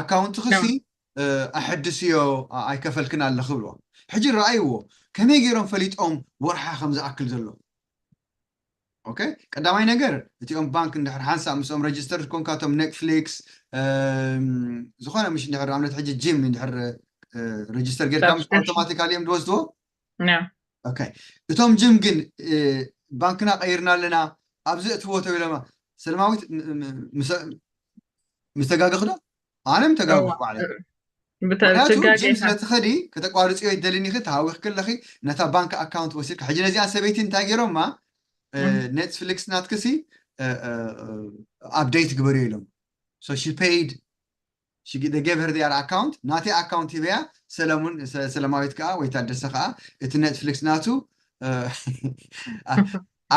account ክሲ ኣሐድስዮ፣ ኣይከፈልክን ኣለኺ ብልዋ። ሕጂ ረኣይዎ ከመይ ገይሮም ፈሊጦም ወርሓ ከም ዝኣክል ዘሎ። Okay፣ ቀዳማይ ነገር እቲኦም ባንክ እንድሕር ሓንሳብ ምስኦም register ኮንካ፣ እቶም Netflix ዝኾነ ምሽ እንድሕር ኣብነት ሕጂ gym እንድሕር register ጌርካ ምስ automatically እዮም ዝወስድዎ። Okay፣ እቶም gym ግን ባንክና ቀይርና ኣለና ኣብዚ እትዎ ተብለማ ሰለማዊት ምስ ተጋገኽዶ? ኣነ ምተጋገኹ ባዕለ። ምክንያቱ gym ስለ ትኸዲ ከተቋርፅዮ ይደልን ኢኺ፣ ተሃዊኽ ከለኺ ነታ ባንክ account ወሲድካ። ሕጂ ነዚኣ ሰበይቲ እንታይ ገይሮማ? Netflix ናትክሲ update ግበርዮ ኢሎም። So she paid, she, they gave her their account፣ ናተይ account ሂበያ። ሰለሙን ሰለማዊት ከዓ ወይ ታደሰ ከዓ እቲ Netflix ናቱ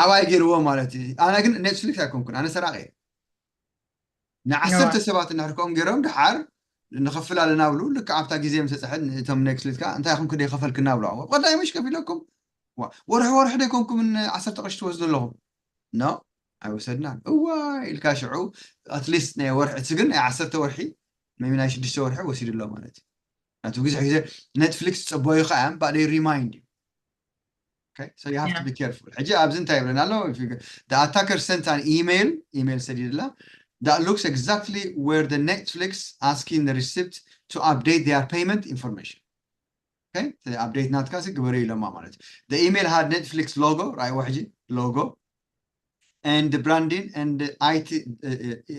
ኣባይ ገይርዎ ማለት እዩ። ኣነ ግን Netflix ኣይኮንኩን፣ ኣነ ሰራቂ እየ። ንዓሰርተ ሰባት እንድሕር ከምኡ ገይሮም ድሓር ንኸፍል ኣለና ብሉ። ልክዕ ኣብታ ግዜ ምስ በፅሐት እቶም Netflix ከዓ እንታይ ኢኹም ክደይ ከፈልክና ብሉ። ቀዳይ ምሽ ከፊለኩም ወርሒ ወርሒ ደይኮንኩም ዓሰርተ ቅርሺ ትወስዱ ኣለኹም? No፣ ኣይወሰድናን። እዋ ኢልካ ሽዑ at least ናይ ወርሒ፣ እቲ ግን ናይ ዓሰርተ ወርሒ maybe ናይ ሽዱሽተ ወርሒ ወሲዱ ኣሎ ማለት እዩ። ናቱ ብዙሕ ግዜ Netflix ፅበዩ ከዓ እምባ they remind you. Okay, so you have to be careful. ሕጂ ኣብዚ እንታይ ይብለና ኣሎ? The attacker sent an email, ኢሜይል ሰዲድላ, that looks exactly where the Netflix asking the recipient to update their payment information. Okay, update ናትካ ሲ ግበሩ ኢሎማ ማለት እዩ። The email had Netflix logo፣ ራእይዎ ሕጂ፣ logo and the branding and the I T,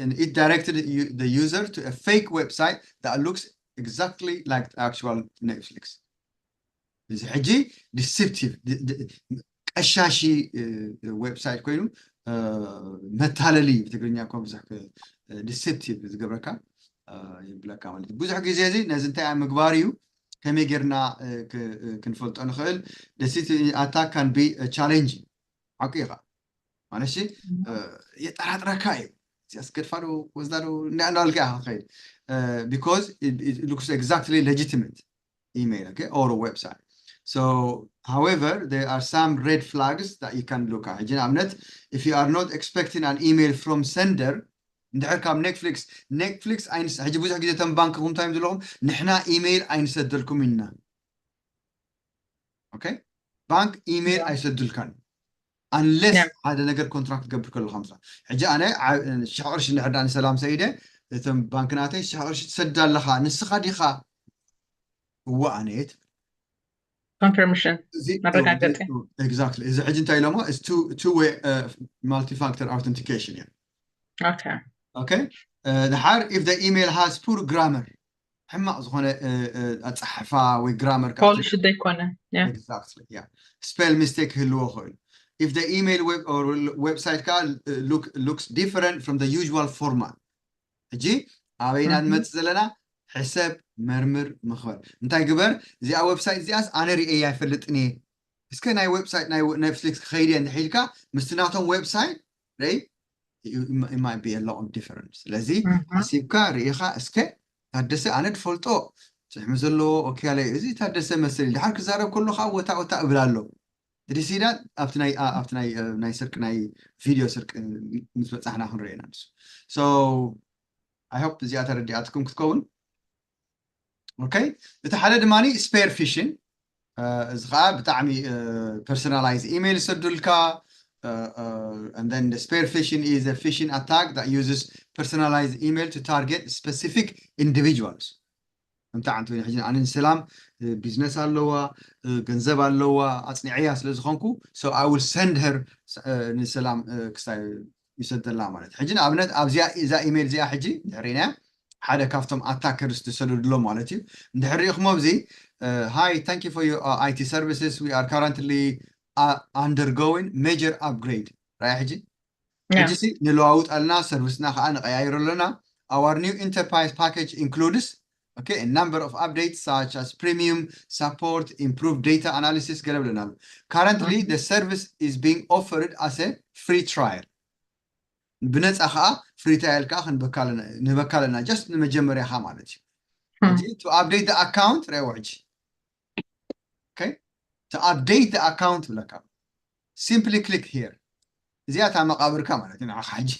and it directed the user to a fake website that looks exactly like the actual Netflix. እዚ ሕጂ deceptive፣ ቀሻሺ website ኮይኑ መታለሊ፣ ብትግርኛ እኮ ብዙሕ deceptive ዝገብረካ ይብለካ ማለት እዩ። ብዙሕ ግዜ እዚ ነዚ እንታይ ኣብ ምግባር እዩ፣ ከመይ ጌርና ክንፈልጦ ንኽእል? Deceit attack can be challenging። ሓቂ ኢኻ ማለት የጠራጥረካ እዩ። እዚኣስ ገድፋ ዶ ወስዳ ዶ እንዳበልካ ኢኻ ትኸይድ። Because it looks exactly legitimate email, okay, or a website. So however, there are some red flags that you can look at. ሕጂ ንኣብነት if you are not expecting an email from sender፣ እንድሕር ካብ Netflix፣ Netflix ኣይንስ ሕጂ ብዙሕ ግዜ ተም ባንክ ኩም ታይም ዘለኹም ንሕና ኢሜይል ኣይንሰደልኩም ኢና። Okay፣ ባንክ ኢሜይል ኣይሰዱልካን unless ሓደ ነገር ኮንትራክት ገብር ከለኻ። ምሳ ሕጂ ኣነ ሽሕ ቅርሺ እንድሕር ዳኣ ንሰላም ሰይደ እቶም ባንክ ናተይ ሽሕ ቅርሺ ትሰዳ ኣለኻ ንስኻ ዲኻ? እዋ ኣነ እየ ትብል። Confirmation፣ መረጋገፂ። Exactly። እዚ ሕጂ እንታይ ኢሎሞ? Two way multi factor authentication እያ። Okay፣ ድሓር if the email has poor grammar፣ ሕማቕ ዝኾነ ኣፀሓሕፋ ወይ ግራመር፣ ፖሊሽ ዘይኮነ፣ spell mistake ክህልዎ ይኽእል። If the email website ከዓ looks different from the usual format። ሕጂ ኣበይና ንመፅእ ዘለና? ሕሰብ፣ መርምር፣ ምኽበር። እንታይ ግበር? እዚኣ ዌብሳይት እዚኣስ ኣነ ርእየ ኣይፈልጥን እየ። እስከ ናይ ዌብሳይት ናይ Netflix ክኸይድ እየ እንድሕር ኢልካ ምስቲ ናቶም ዌብሳይት ይ it might be a lot of difference። ስለዚ ሓሲብካ ርኢኻ እስከ ታደሰ ኣነ ድፈልጦ ፅሕሚ ዘለዎ ኦኪያለይ እዚ ታደሰ መስል ድሓር ክዛረብ ከሎ ከዓ ወታ ወታ እብል ኣሎ። ትሪሲዳ ኣብቲ ናይ ኣብቲ ናይ ናይ ስርቂ ናይ ቪድዮ ስርቂ ምስ በፃሕና ክንሪኦ ኢና ንሱ። So I hope እዚኣ ተረዲኣትኩም ክትከውን። Okay፣ እቲ ሓደ ድማ spear phishing፣ እዚ ከዓ ብጣዕሚ personalized email ይሰዱልካ። And then the spear phishing is a phishing attack that uses personalized email to target specific individuals። ከምታ ዓንቶኒ ሕጂ ኣነ ንሰላም ቢዝነስ ኣለዋ፣ ገንዘብ ኣለዋ፣ ኣፅኒዐያ ስለ ዝኾንኩ፣ so I will send her ንሰላም ክሳይ ይሰደላ ማለት እዩ። ሕጂ ንኣብነት ኣብዚኣ እዛ ኢሜይል እዚኣ ሕጂ ድሕሪና ሓደ ካብቶም ኣታከርስ ዝሰደድሎ ማለት እዩ። እንድሕር ሪኢኹሞ ኣብዚ hi, thank you for your IT services, we are currently undergoing major upgrade. ራያ ሕጂ ሕጂ ሲ ንለዋውጥ ኣለና፣ ሰርቪስና ከዓ ንቀያይሮ ኣለና። Our new enterprise package includes okay, a number of updates such as premium support, improved data analysis ገለ ብለና ኣሎ። Currently, the service is being offered as a free trial. ብነፃ ከዓ ፍሪ ትራያል ከዓ ክንበካ ኣለና፣ ንህበካ ኣለና፣ just ንመጀመርያኻ ማለት እዩ። ሕጂ to update the account ሪኦ ሕጂ okay, to update the account ብለካ simply click here። እዚኣ እታ መቃብርካ ማለት እዩ ንዓኻ ሕጂ።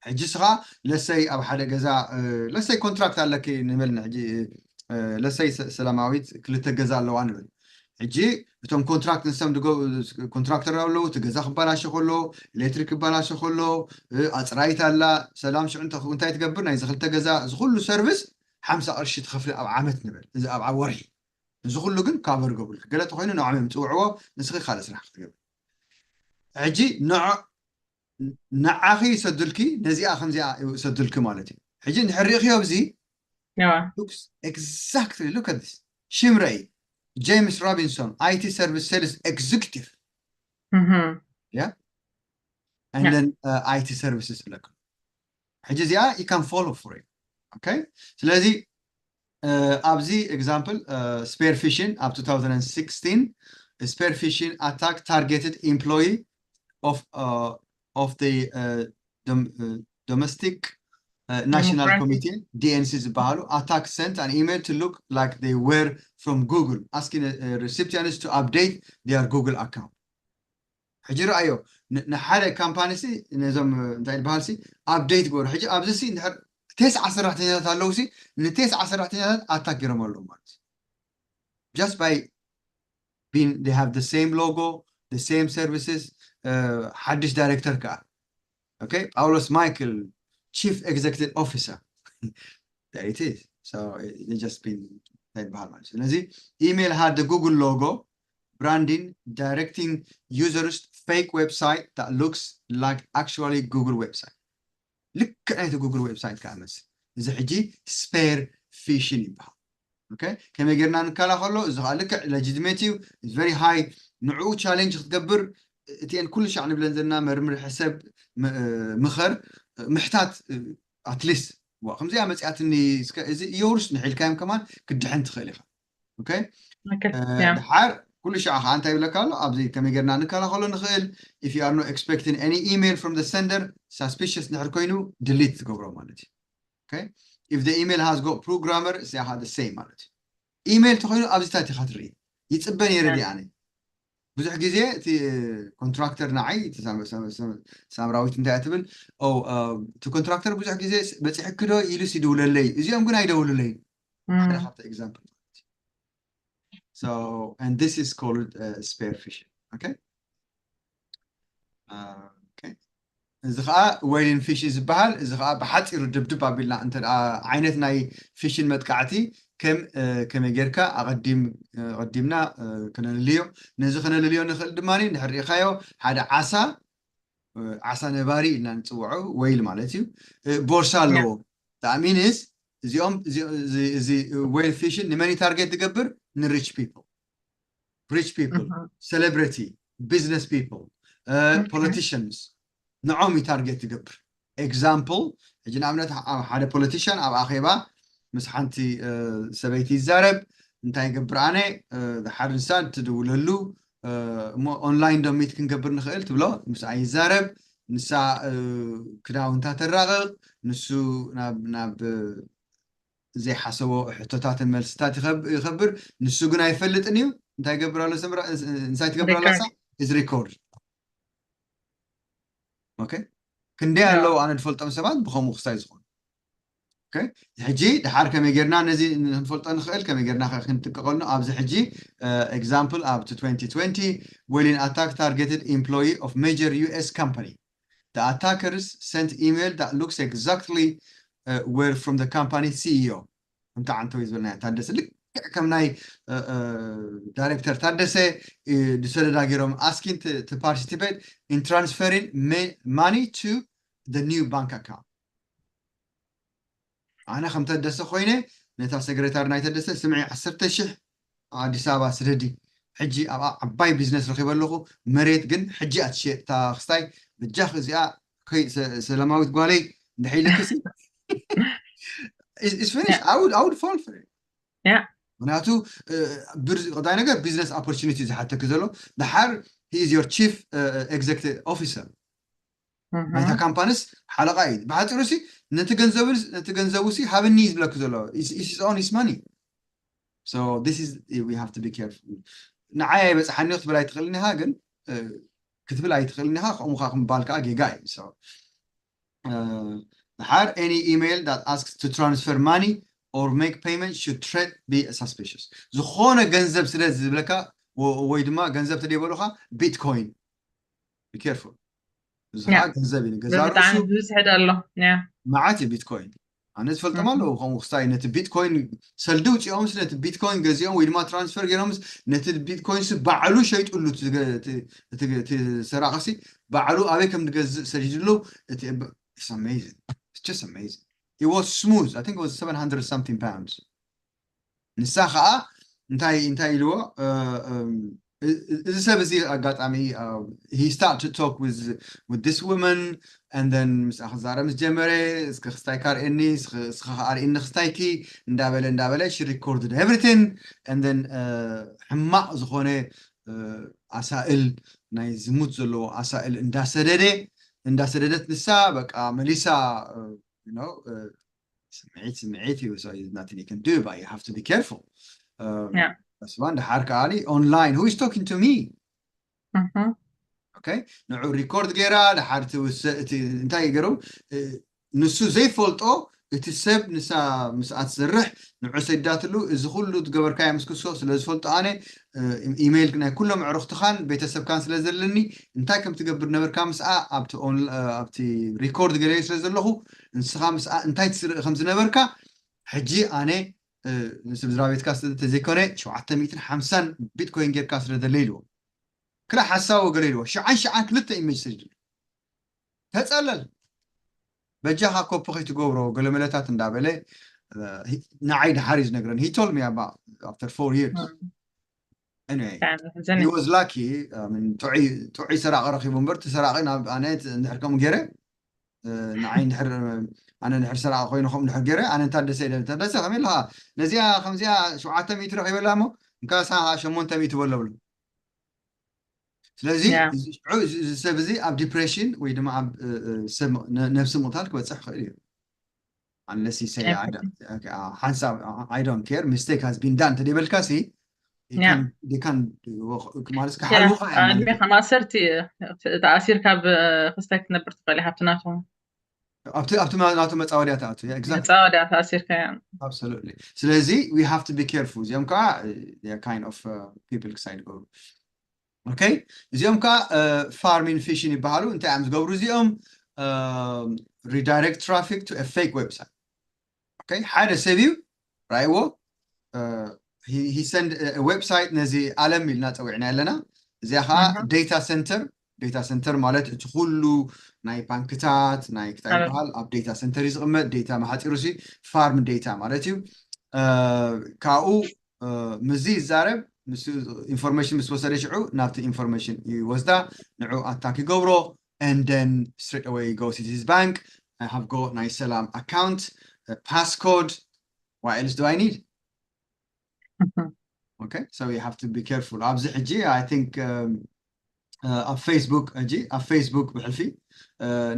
ሕጂ ስኻ ለሰይ ኣብ ሓደ ገዛ ለሰይ ኮንትራክት ኣለኪ ንበልና ሕጂ ለሰይ ሰላማዊት ክልተ ገዛ ኣለዋ ንብል። ሕጂ እቶም ኮንትራክት ንሶም ኮንትራክተር ኣለዉ፣ እቲ ገዛ ክበላሸ ከሎ፣ ኤሌክትሪክ ክበላሸ ከሎ፣ ኣፅራይት ኣላ። ሰላም ሽዑ እንታይ ትገብር? ናይዚ ክልተ ገዛ እዚ ኩሉ ሰርቪስ ሓምሳ ቅርሺ ትኸፍሊ ኣብ ዓመት ንበል፣ እዚ ኣብ ወርሒ። እዚ ኩሉ ግን ካቨር ገብርልክ። ገለ ተኮይኑ ንዖም እዮም ፅውዕዎ፣ ንስኺ ካልእ ስራሕ ክትገብር። ሕጂ ንዓኺ ይሰዱልኪ፣ ነዚኣ ከምዚኣ ይሰዱልኪ ማለት እዩ። ሕጂ እንድሕር ሪእኽዮ ኣብዚ looks exactly, look at this. ሽም ረኢ፣ ጄምስ ሮቢንሶን፣ IT service sales executive. Yeah, and then IT services ብለካ። ሕጂ እዚኣ you can follow for it. Okay, ስለዚ ኣብዚ example spare phishing ኣብ two thousand and sixteen spare phishing attack targeted employee of of the domestic national committee, D N C ዝበሃሉ attack sent an email to look like they were from Google, asking recipients to update their Google account. ሕጂ ረኣዮ፣ ንሓደ ካምፓኒ ሲ ነዞም እንታይ ዝበሃል ሲ ኣፕዴት ግበሩ። ሕጂ ኣብዚ ሲ እንድሕር ቴስዓ ሰራሕተኛታት ኣለዉ ሲ ንቴስዓ ሰራሕተኛታት ኣታክ ገይሮም ኣለዉ ማለት እዩ። Just by being they have the same logo, the same services. ሓድሽ ዳይሬክተር ከዓ okay, ጳውሎስ ማይክል chief executive officer. There it is. So they just been እንታይ ዝበሃል ማለት እዩ። ስለዚ email had the Google logo, branding, directing users to fake website that looks like actually Google website. ልክዕ ናይቲ ጉግል ዌብሳይት ከዓ መስል። እዚ ሕጂ spare phishing ይበሃል። Okay፣ ከመይ ጌርና ንከላኸሎ? እዚ ከዓ ልክዕ legitimate እዩ፣ very high። ንዕኡ ቻሌንጅ ክትገብር እቲአን ኩሉ ሻዕ ንብለን ዘለና መርምር፣ ሕሰብ፣ ምኸር፣ ምሕታት at least ከምዚኣ መፅኣትኒ፣ እዚ የውርስ ንሒልካዮም ከማን ክድሕን ትኽእል ኢኻ። Okay፣ ድሓር ኩሉ ሻዕ ከዓ እንታይ ይብለካ ኣሎ? ኣብዚ ከመይ ጌርና ንከላኸሎ ንኽእል? If you are not expecting any email from the sender, suspicious ንድሕር ኮይኑ ድሊት ትገብሮ ማለት እዩ። Okay፣ if the email has got programmer እዚኣ ከዓ the same ማለት እዩ። ኢሜይል ተኮይኑ ኣብዚታት ኢኻ ትርኢ። ይፅበ ነይረ ድኣ ኣነ ብዙሕ ግዜ እቲ ኮንትራክተር ንዓይ ሳምራዊት እንታይ ትብል? እቲ ኮንትራክተር ብዙሕ ግዜ በፂሕኪ ዶ ኢሉስ ይድውለለይ፣ እዚኦም ግን ኣይደውሉለይ። ሓደ ካብቲ example ማለት እዩ። So and this is called spare phishing. Okay፣ okay፣ እዚ ከዓ whale phishing ዝበሃል። እዚ ከዓ ብሓፂሩ ድብድብ ኣቢልና እንተ ዓይነት ናይ ፊሽን መጥቃዕቲ ከም ከመይ ጌርካ ኣቐዲምና ከነልልዮ፣ ነዚ ከነልልዮ ንኽእል ድማ ንድሕር ሪኢኻዮ ሓደ ዓሳ ዓሳ ነባሪ ኢልና ንፅውዖ፣ whale ማለት እዩ። ቦርሳ ኣለዎ። That means እዚኦም እዚ whale phishing ንመን ታርጌት ዝገብር? ን rich people፣ rich people፣ celebrity፣ business people፣ politicians፣ ንዖም እዩ ታርጌት ዝገብር። Example፣ ሕጂ ንኣብነት ሓደ ፖለቲሽያን ኣብ ኣኼባ ምስ ሓንቲ ሰበይቲ ይዛረብ። እንታይ ይገብር? ኣነ ድሓር ንሳ ትድውለሉ፣ እሞ ኦንላይን ዶ ሚት ክንገብር ንኽእል ትብሎ። ምስኣ ይዛረብ። ንሳ ክዳውንታ ተራቕቕ፣ ንሱ ናብ ዘይሓሰቦ ሕቶታትን መልስታት ይኸብር። ንሱ ግን ኣይፈልጥን እዩ። እንታይ ይገብር ኣሎ? ንሳ ትገብር ኣላ፣ is record። Okay፣ ክንደይ ኣለዉ ኣነ ዝፈልጦም ሰባት ብኸምኡ ክስታይ ዝኾኑ። Okay፣ ሕጂ ድሓር ከመይ ጌርና ነዚ ክንፈልጦ ንኽእል? ከመይ ጌርና ክንጥቀቐሉ? ኣብዚ ሕጂ example ኣብቲ twenty twenty whale attack targeted employee of major U S company. The attackers sent email that looks exactly were from the company CEO. ከምቲ ዓንተወይ ዝበልና ታደሰ ልክዕ ከም ናይ ዳይሬክተር ታደሰ ዝሰደዳ ገይሮም asking to participate in transferring money to the new bank account. ኣነ ከም ተደሰ ኮይነ ነታ ሰክሬታሪ ናይ ተደሰ ስምዒ ዓሰርተ ሺሕ ኣዲስ ኣበባ ስደዲ ሕጂ ኣብኣ ዓባይ ቢዝነስ ረኺበ ኣለኹ። መሬት ግን ሕጂ ኣትሸየጥታ ክስታይ በጃኽ እዚኣ ሰላማዊት ጓለይ እንድሕር ኢልክሲ is finished. I would fall for it. Yeah. ምክንያቱ ቀዳይ ነገር ቢዝነስ ኦፖርቹኒቲ ዝሓተክ ዘሎ ድሓር he is your chief executive officer ናይታ ካምፓንስ ሓለቓ እዩ። ብሓፂሩ ሲ ነቲ ገንዘቡ ሲ ሃብኒ እዩ ዝብለክ ዘሎ። It's his own, his money. So this is, we have to be careful. ንዓይ ኣይበፅሓኒ ክትብል ኣይትኽእልን ኢኻ፣ ግን ክትብል ኣይትኽእልን ኢኻ። ከምኡ ከዓ ክምባል ከዓ ጌጋ እዩ። So ድሓር any email that asks to transfer money or make payment should treat be suspicious. ዝኾነ ገንዘብ ስለ ዝብለካ ወይ ድማ ገንዘብ ተደይበሉካ ቢትኮይን be careful። እዚ ከዓ ገንዘብ እዩ። ገዛ ርእሱ ዝስሕድ ኣሎ። መዓት እዩ ቢትኮይን። ኣነ ዝፈልጦም ኣለዉ ከምኡ ክስታይ ነቲ ቢትኮይን ሰልዲ ውፅኦምስ ነቲ ቢትኮይን ገዚኦም ወይ ድማ ትራንስፈር ገይሮምስ ነቲ ቢትኮይንስ ባዕሉ ሸይጡሉ እቲ ሰራቂሲ ባዕሉ ኣበይ ከም ዝገዝእ ሰዲድሉ። It's amazing. It's just amazing. It was smooth. I think it was seven hundred something pounds. ንሳ ከዓ እንታይ እንታይ ኢልዎ እዚ ሰብ እዚ ኣጋጣሚ he start to talk with with this woman and then ምስ ክዛረብ ምስ ጀመረ እስከ ክስታይካ ኣርእየኒ እስከ ኣርእየኒ ክስታይኪ እንዳበለ እንዳበለ she recorded everything and then ሕማቕ ዝኾነ ኣሳእል ናይ ዝሙት ዘለዎ ኣሳእል እንዳሰደደ እንዳሰደደት ንሳ በቃ መሊሳ ስምዒት ስምዒት እዩ። So nothing you can do, but you have to be careful. Yeah. That's one. ድሓር ከዓኒ online who is talking to me? Okay. ንዑ ሪኮርድ ገይራ ድሓር እቲ እንታይ ገይሩ ንሱ ዘይፈልጦ እቲ ሰብ ንሳ ምስኣ ትሰርሕ ንዑ ሰዲዳትሉ እዚ ኩሉ ዝገበርካዮ ምስ ክሶ ስለ ዝፈልጦ ኣነ ኢሜይል ናይ ኩሎም ኣዕሩኽትኻን ቤተሰብካን ስለ ዘለኒ እንታይ ከም ትገብር ነበርካ ምስኣ ኣብቲ ሪኮርድ ገለ ስለ ዘለኹ ንስኻ ምስኣ እንታይ ትስርኢ ከም ዝነበርካ ሕጂ ኣነ ንስድራ ቤትካ ተዘይኮነ ሸውዓተ ሚእትን ሓምሳን ቢትኮይን ጌርካ ስለ ደለ ኢልዎ ክላ ሓሳዊ ገለ ኢልዎ ሽዓን ሽዓን ክልተ ኢሜጅ ሰዲዱ ተፀለል በጃኻ ኮፒ ከይትገብሮ ገለመለታት እንዳበለ ንዓይ ድሓር እዩ ዝነግረን he told me about after four years anyway he was lucky ጥዑይ ሰራቂ ረኪቡ እምበር እቲ ሰራቂ ናብ ኣነ እንድሕር ከምኡ ገይረ ንዓይ እንድሕር ኣነ እንድሕር ሰራቂ ኮይኑ ከምኡ እንድሕር ገይረ ኣነ እንታ ደሰ ኢለ እንታ ደሰ ከመይ ኣለካ ነዚኣ ከምዚኣ ሸውዓተ ሚእቲ ረኪበላ እሞ እንካሳ ሸሞንተ ሚእቲ በሎ ብሎ ስለዚ እዚ ሰብ እዚ ኣብ ዲፕሬሽን ወይ ድማ ኣብ ነብሲ ምቕታል ክበፅሕ ክእል እዩ unless you say ሓንሳብ I don't care mistake has been done ተደይበልካ ሲ ማለት ክሓልፉ ዕድሜ ከማእሰርቲ ተኣሲርካ ብክስታይ ክትነብር ትኽእል ሃብቲ ናቶም ኣብቲ ኣብቲ ናቱ መፃወድያ ትኣቱ መፃወድያ ተኣሲርካ absolutely ስለዚ we have to be careful እዚኦም ከዓ kind of people ክሳይ ዝገብሩ okay እዚኦም ከዓ farming fishing ይበሃሉ እንታይ እዮም ዝገብሩ እዚኦም redirect traffic to a fake website okay ሓደ ሰብ እዩ ራይዎ he send website ነዚ ኣለም ኢልና ፀዊዕና ኣለና እዚኣ ከዓ data center data center ማለት እቲ ኩሉ ናይ ባንክታት ናይ ክታይ ይበሃል ኣብ data center እዩ ዝቕመጥ data መሓፂሩ ሲ farm data ማለት እዩ ካብኡ ምዚ ይዛረብ ምስ information ምስ ወሰደ ሽዑ ናብቲ information ይወስዳ ንዑ attack ይገብሮ and then straight away go to his bank I have got ናይ ሰላም account passcode what else do I need okay so you have to be careful ኣብዚ ሕጂ I think ኣብ ፌስቡክ ሕጂ ኣብ ፌስቡክ ብሕልፊ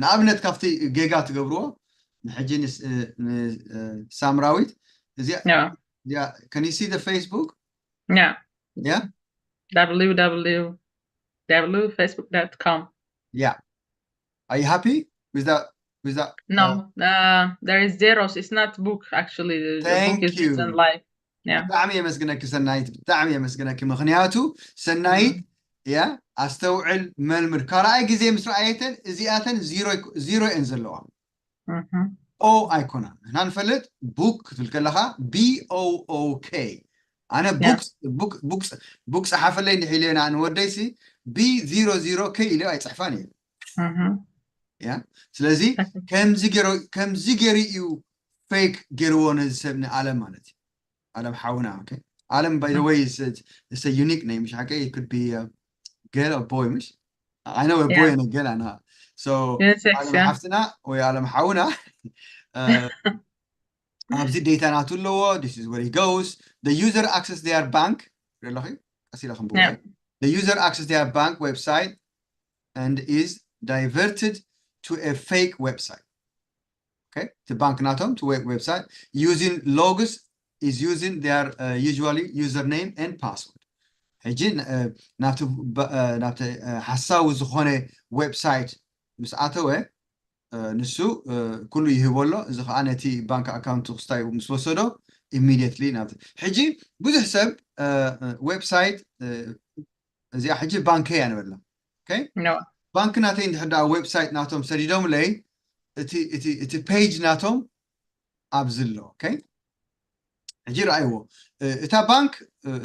ንኣብነት ካብቲ ጌጋ ትገብርዎ ንሕጂ ሳምራዊት እዚኣ can you see the Facebook yeah yeah www facebook com yeah are you happy with that with that no uh, there is zeros it's not book actually the, the book Thank is written you. Like yeah ብጣዕሚ የመስግነኪ ሰናይት ብጣዕሚ የመስግነኪ ምክንያቱ ሰናይት ያ ኣስተውዕል መልምድ ካልኣይ ግዜ ምስ ረኣየተን እዚኣተን ዚሮ ዚሮ እየን ዘለዋ Mhm. O ኣይኮናን። ንሕና ንፈልጥ book ክትብል ከለኻ B O O K። ኣነ book book book book ጸሓፈለይ እንድሕር ኢለ ንወደይሲ B zero zero K ኢለ ኣይጽሕፋን እየ። ያ ስለዚ ከምዚ ገይሩ ከምዚ ገይሩ እዩ fake ገይርዎ ነዚ ሰብ ንኣለም ማለት እዩ። ኣለም ሓውና okay ኣለም by the way is is a unique name. مش حكي, it could be a girl or boy. مش I know a boy and a girl. ኣና so ኣለም ሓፍትና ወይ ኣለም ሓውና ኣብዚ data ናቱ ኣለዎ. This is where he goes. The user access their bank. ኣለኺ ቀስ ኢለ ክንብብ the user access their bank website and is diverted to a fake website. Okay, to bank ናቶም to web website using logs is using their uh, usually username and password. ሕጂ ናብቲ ናብቲ ሓሳዊ ዝኾነ website ምስ ኣተወ ንሱ ኩሉ ይህቦ ኣሎ። እዚ ከዓ ነቲ ባንክ ኣካውንት ክስታይ ምስ ወሰዶ immediately ናብቲ ሕጂ ብዙሕ ሰብ website እዚኣ ሕጂ ባንከይ እያ ንበላ። ባንክ ናተይ እንድሕር ደኣ website ናቶም ሰዲዶምለይ እቲ page ናቶም ኣብዚ ኣሎ። ሕጂ ረኣይዎ እታ ባንክ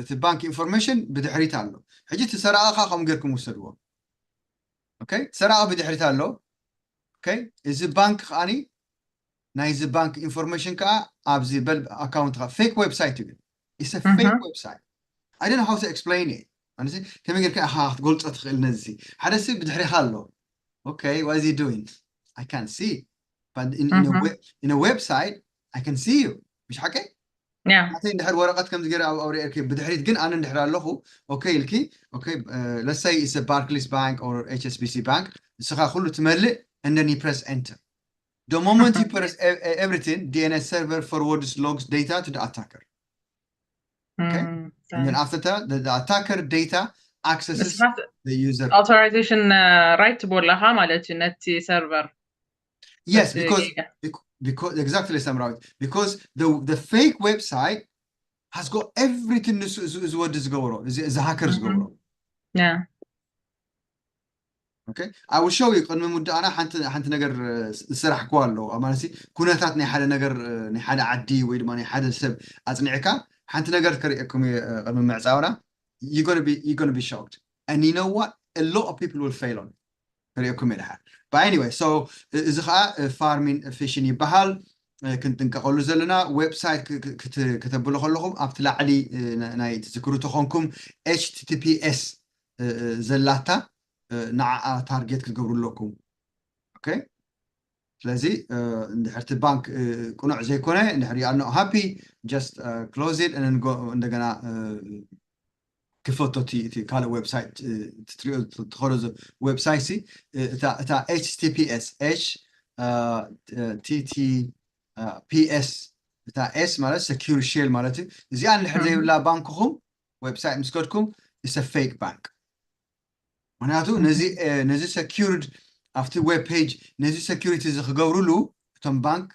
እቲ ባንክ information ብድሕሪት ኣሎ። ሕጂ እቲ ሰራቒ ከዓ ከምኡ ጌርኩም ውሰድዎ። ሰራቒ ብድሕሪት ኣሎ። እዚ ባንክ ከዓኒ ናይዚ ባንክ information ከዓ ኣብዚ በል ኣካውንትካ fake website እዩ ግን it's a fake website. I don't know how to explain it. ኣነሲ ከመይ ጌርካ ኢኻ ክትገልጾ ትኽእል ነዚ ሓደ ሲ ብድሕሪኻ ኣሎ። Okay, what is he doing? I can't see. But in, in, a, we- in a website, I can see you. مش حكي? Yeah. ናተይ እንድሕር ወረቐት ከምዚ ገይረ ኣብ ኣውሪኤልኪ ብድሕሪት ግን ኣነ እንድሕር ኣለኹ okay ኢልኪ okay let's say it's a Barclays Bank or H S B C Bank ንስኻ ኩሉ ትመልእ and then you press enter. The moment you press e- e- everything, D N S server forwards logs data to the attacker. Okay? Mm, And then after that, the, the attacker data accesses ንስኻት the user. Authorization right ትቦላኻ ማለት እዩ ነቲ server Yes, because because exactly, Samrawit, because the the fake website has got everything ንሱ እዚ ወዲ ዝገብሮ እዚ hacker ዝገብሮ. Yeah. Okay, I will show you. ቅድሚ ምውዳእና ሓንቲ ሓንቲ ነገር ዝሰራሕኩዋ ኣለዎ ማለት ኩነታት ናይ ሓደ ነገር ናይ ሓደ ዓዲ ወይ ድማ ናይ ሓደ ሰብ ኣጽኒዕካ ሓንቲ ነገር ከርእየኩም እየ ቅድሚ ምዕጻውና. You're gonna be you're gonna be shocked and you know what, a lot of people will fail on it. ከርእየኩም እየ ድሓር. But anyway, so እዚ ከዓ farming phishing ይበሃል። ክንጥንቀቐሉ ዘለና website ከተብሉ ከለኹም ኣብቲ ላዕሊ ናይ ትዝክሩ ተኾንኩም H T T P S ዘላታ ንዓኣ target ክትገብሩ ኣለኩም። Okay? ስለዚ እንድሕር እቲ ባንክ ቅኑዕ ዘይኮነ እንድሕር you are not happy, just close it and then go እንደገና ክፈቶ እቲ ካልእ website ትሪኦ ትኸዶ website ሲ እታ H T T P S H T T P S እታ S ማለት secure shell ማለት እዩ። እዚኣ እንድሕር ዘይብላ ባንክኹም website ምስ ከድኩም it's a fake bank። ምክንያቱ ነዚ ነዚ secured ኣብቲ web page ነዚ security እዚ ክገብርሉ እቶም ባንክ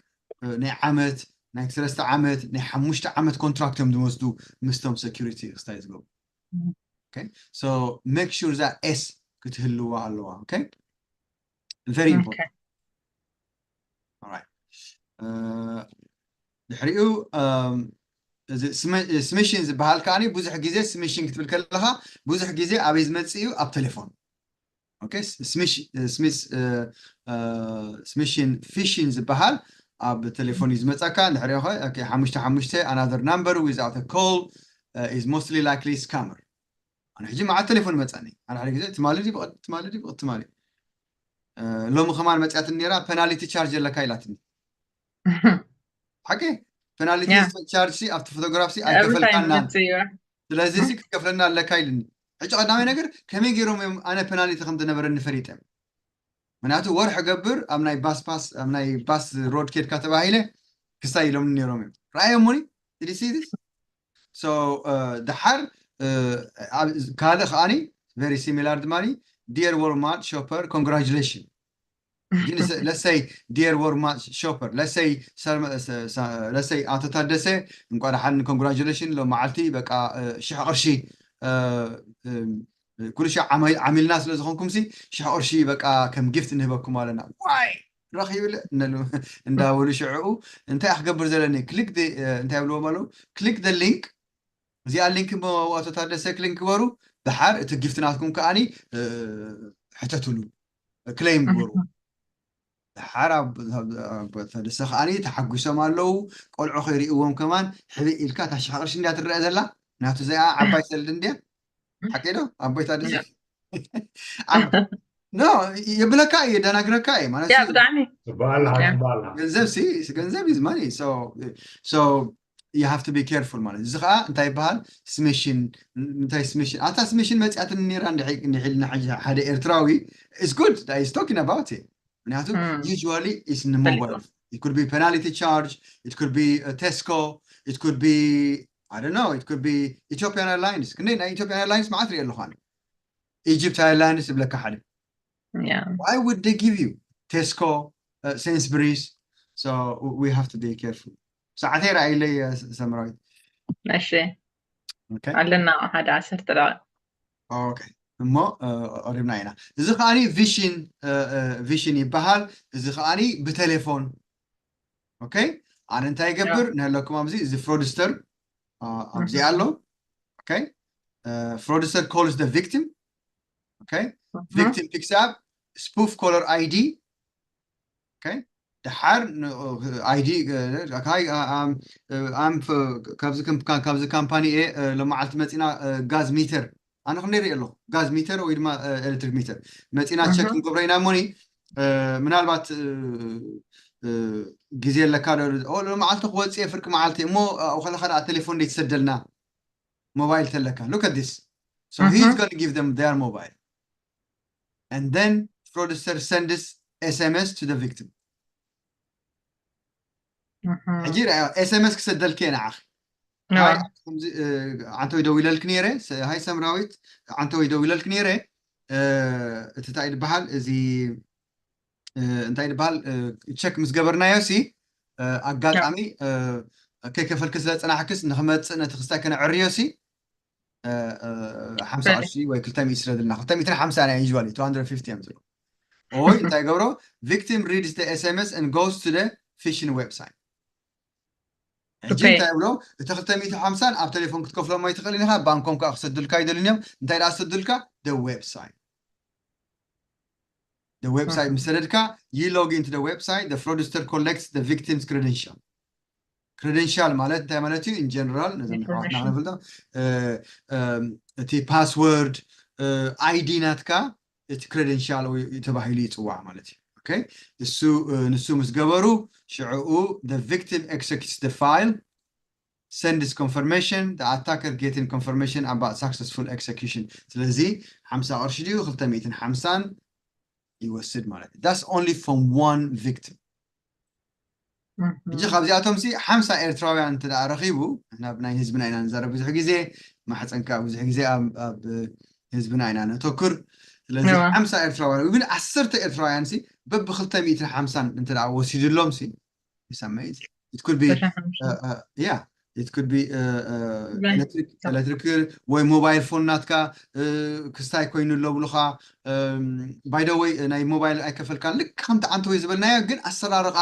ናይ ዓመት ናይ ሰለስተ ዓመት ናይ ሓሙሽተ ዓመት contract እዮም ዝወስዱ ምስቶም security ክስታይ ዝገብሩ። Okay, so make sure that S ክትህልዋ ኣለዋ። Okay, very important. All right. ድሕሪኡ እዚ smishing ዝበሃል ከዓኒ ብዙሕ ግዜ smishing ክትብል ከለኻ ብዙሕ ግዜ ኣበይ ዝመጽእ እዩ? ኣብ ቴሌፎን። Okay, smishing phishing ዝበሃል ኣብ ቴሌፎን እዩ ዝመጻካ። ድሕሪኡ ሓሙሽተ ሓሙሽተ another number without a call is mostly likely scammer. ኣነ ሕጂ መዓት ቴሌፎን ይመጻኒ ሓደ ሓደ ግዜ ትማሊ ድዩ ብቐ- ትማሊ ድዩ ብቐ- ትማሊ ሎሚ ከማን መጽያትኒ ነይራ። Penalty charge ኣለካ ኢላትኒ። ሓቂ penalty charge ሲ ኣብቲ ፎቶግራፍ ሲ ኣይከፈልካናን። ስለዚ ሲ ክትከፍለና ኣለካ ኢልኒ። ሕጂ ቀዳማይ ነገር ከመይ ገይሮም እዮም ኣነ penalty ከም ዝነበረኒ ፈሊጠ? ምክንያቱ ወርሒ ገብር ኣብ ናይ ባስ ፓስ ኣብ ናይ ባስ road ኬድካ ተባሂለ ክሳይ ኢሎምኒ ነይሮም እዮም። ረኣዮሙኒ? Did you see this? So ድሓር ካልእ ከዓኒ very similar ድማ dear Walmart shopper, congratulation. ግን let's say dear Walmart shopper, let's say let's say ኣቶ ታደሰ እንኳ ደሓን congratulation ሎ መዓልቲ በቃ ሽሕ ቅርሺ ኩሉ ሻዕ ዓሚልና ስለ ዝኾንኩም ሲ ሽሕ ቅርሺ በቃ ከም gift ንህበኩም ኣለና። Why? ረኺብለ እንዳበሉ ሽዕኡ እንታይ ክገብር ዘለኒ ክሊክ እንታይ ብልዎም ኣለዉ ክሊክ ደ ሊንክ እዚኣ ሊንክ መዋእቶታት ደሰ ክሊክ ግበሩ። ደሓር እቲ ጊፍት ናትኩም ከዓኒ ሕተትሉ ክሌም ግበሩ። ደሓር ተደሰ ከዓኒ ተሓጒሶም ኣለዉ። ቆልዑ ከይርእዎም ከማን ሕብእ ኢልካ ታሽኻ ቅርሺ እንዲያ ትረአ ዘላ ናቱ እዚኣ ዓባይ ሰልዲ እንዲያ ሓቂ ዶ ኣቦይታ ደስ ኖ የብለካ እየ ደናግረካ እየ ማለት ብጣዕሚ ትበሃል ትበሃል ገንዘብ ሲ ገንዘብ is money so you have to be careful ማለት እዚ ከዓ እንታይ ይበሃል ስሜሽን እንታይ ስሜሽን ኣታ ስሜሽን መፅኣትን ነራ እንድሒልና ሓደ ኤርትራዊ is good is talking about ምክንያቱ usually is mobile it could be penalty charge it could be Tesco it could be I don't know it could be Ethiopian Airlines ክንደይ ናይ Ethiopian Airlines መዓት ሪኦ ኣለኹ ኣነ Egypt Airlines ይብለካ ሓደ why would they give you Tesco uh, Sainsbury's so we have to be careful ሰዓተይ ረኣይለይ ሰምራዊት እሺ ኣለና ሓደ ዓሰርተ ደቂቕ okay እሞ ቀሪብና ኢና እዚ ከዓኒ ቪሽን ቪሽን ይበሃል እዚ ከዓኒ ብቴሌፎን okay ኣነ እንታይ ይገብር ንህለኩም ኣብዚ እዚ ፍሮድስተር ኣብዚ ኣሎ okay ፍሮድስተር calls the victim okay victim picks up spoof caller ID okay ደሓር ID ካይ ኣብዚ ካብዚ ካምፓኒ እየ ሎመዓልቲ መፂና ጋዝ ሚተር ኣነ ክንደይ ሪእ ኣለኹ ጋዝ ሚተር ወይ ድማ ኤሌክትሪክ ሚተር መፂና ቸክ ክንገብሮ ኢና እሞኒ ምናልባት ግዜ ኣለካ ዶ ሎመዓልቲ ክወፅእ ፍርቂ መዓልቲ እሞ ከለካ ደኣ ቴሌፎን ደይ ትሰደልና ሞባይል ተለካ look at this so he's gonna give them their mobile and then fraudster sends SMS to the victim ሕጂ ርኣዮ SMS ክሰደልክ እየ ንዓኺ ዓንተወይ ደዊለልክ ነይረ ሃይ ሰምራዊት ዓንተወይ ደዊለልክ ነይረ እቲ እንታይ ዝበሃል እዚ እንታይ ዝበሃል ቸክ ምስ ገበርናዮ ሲ ኣጋጣሚ ከይከፈልክ ስለ ፅናሕክስ ንክመፅእ ነቲ ክስታይ ከነዕርዮ ሲ ሓምሳ ቅርሺ ወይ ክልተ ሚእቲ ስለ ዝልና ክልተ ሚእትን ሓምሳ ናይ usually two hundred fifty እዮም ዝብሉ ኦይ እንታይ ገብሮ victim reads the SMS and goes to the phishing website ሕጂ እንታይ ብሎ እቲ ክልተ ሚእቲ ሓምሳን ኣብ ቴሌፎን ክትከፍሎም ኣይትኽእልን ኢኻ ባንኮም ከዓ ክሰዱልካ ይደልን እዮም እንታይ ደኣ ዝሰዱልካ the website the website ምስ ሰደድካ you log into the website the fraudster collects the victim's credential credential ማለት እንታይ ማለት እዩ in general ነዞም ኣሕዋትና ክንፈልጦ እቲ password ID ናትካ እቲ credential ተባሂሉ ይፅዋዕ ማለት እዩ okay እሱ ንሱ ምስ ገበሩ ሽዕኡ the victim executes the file sends confirmation the attacker getting confirmation about successful execution ስለዚ ሓምሳ ቅርሺ ድዩ ክልተ ሚእትን ሓምሳን ይወስድ ማለት እዩ that's only from one victim ሕጂ ካብዚኣቶም ሲ ሓምሳ ኤርትራውያን እንተ ረኺቡ ንሕና ብናይ ህዝብና ኢና ንዛረብ ብዙሕ ግዜ ማሕፀንካ ብዙሕ ግዜ ኣብ ህዝብና ኢና ነተኩር ስለዚ ሓምሳ ኤርትራውያን ግን ዓሰርተ ኤርትራውያን ሲ በብክልተ ሚእትን ሓምሳን እንተ ወሲድሎም ሲ ይሰመይ it could be yeah it could be electric ወይ mobile phone ናትካ ክስታይ ኮይኑ ኣለብሉኻ by the way ናይ mobile ኣይከፈልካን ልክ ከምቲ ዓንተወይ ዝበልናዮ ግን ኣሰራርቓ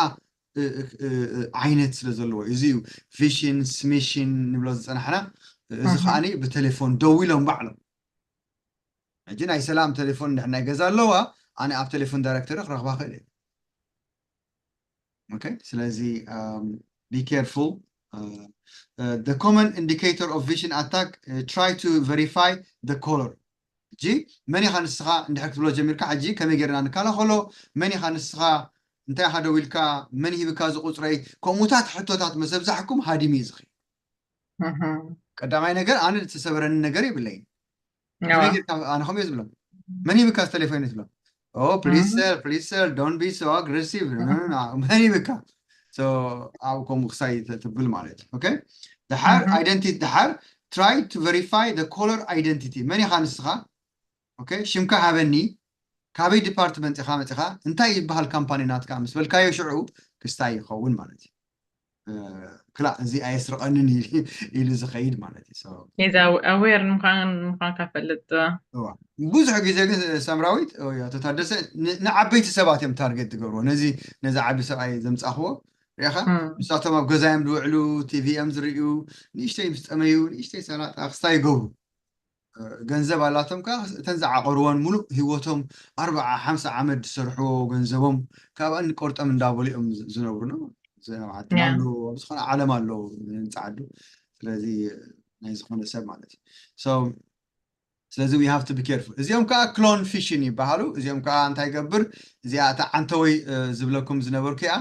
ዓይነት ስለ ዘለዎ እዚ እዩ ቪሽን ስሚሽን ንብሎ ዝፀናሕና እዚ ከዓ ብቴሌፎን ደው ኢሎም ባዕሎም ሕጂ ናይ ሰላም ቴሌፎን ናይ ገዛ ኣለዋ ኣነ ኣብ ቴሌፎን ዳይሬክተር ክረኽባ ክእል okay ስለዚ be careful the common indicator of vision attack try to verify the color ሕጂ መን ኢኻ ንስኻ እንድሕር ክትብሎ ጀሚርካ ሕጂ ከመይ ጌርና ንከላኸሎ መን ኢኻ ንስኻ እንታይ ኢኻ ደው ኢልካ መን ሂብካ ዝቁፅረይ ከምኡታት ሕቶታት መሰብዛሕኩም ሃዲም እዩ ዝኽእል ቀዳማይ ነገር ኣነ ዝተሰበረኒ ነገር የብለይን ኣነ ከምኡ ዝብሎም መን ሂብካ ቴሌፎን ትብሎም please sir please sir don't be so aggressive መን ሂብካ ኣብ ከምኡ ክሳይ ትብል ማለት እዩ ድሓር identity ድሓር try to verify the caller identity መን ኢኻ ንስኻ ሽምካ ሃበኒ ካበይ ዲፓርትመንት ኢኻ መፂኻ እንታይ ይበሃል ካምፓኒ ናትካ ምስ በልካዮ ሽዑ ክስታይ ይኸውን ማለት እዩ ክላእ እዚ ኣየስርቐንን ኢሉ ዝኸይድ ማለት እዩ። ዛ ኣዌር ምዃን ምዃንካ ፈልጥ። ብዙሕ ግዜ ግን ሳምራዊት ኣቶ ታደሰ ንዓበይቲ ሰባት እዮም ታርጌት ዝገብርዎ። ነዚ ነዚ ዓቢ ሰብኣይ ዘምፃኽዎ ሪኻ ንሳቶም ኣብ ገዛዮም ዝውዕሉ ቲቪ እዮም ዝርእዩ። ንእሽተይ ምስ ጠመዩ ንእሽተይ ሰላጣ ክስታይ ይገብሩ። ገንዘብ ኣላቶም ከዓ እተን ዝዓቐርወን ሙሉእ ህይወቶም ኣርባዓ ሓምሳ ዓመት ዝሰርሕዎ ገንዘቦም ካብኣን ቆርጠም እንዳበሉ እዮም ዝነብሩ። ዓድና ኣለዎ ኣብ ዝኾነ ዓለም ኣለዎ ህንፃ ዓዱ። ስለዚ ናይ ዝኾነ ሰብ ማለት እዩ። ስለዚ we have to be careful። እዚኦም ከዓ ክሎን ፊሽን ይበሃሉ። እዚኦም ከዓ እንታይ ይገብር? እዚኣ እታ ዓንተወይ ዝብለኩም ዝነበርኩ እያ።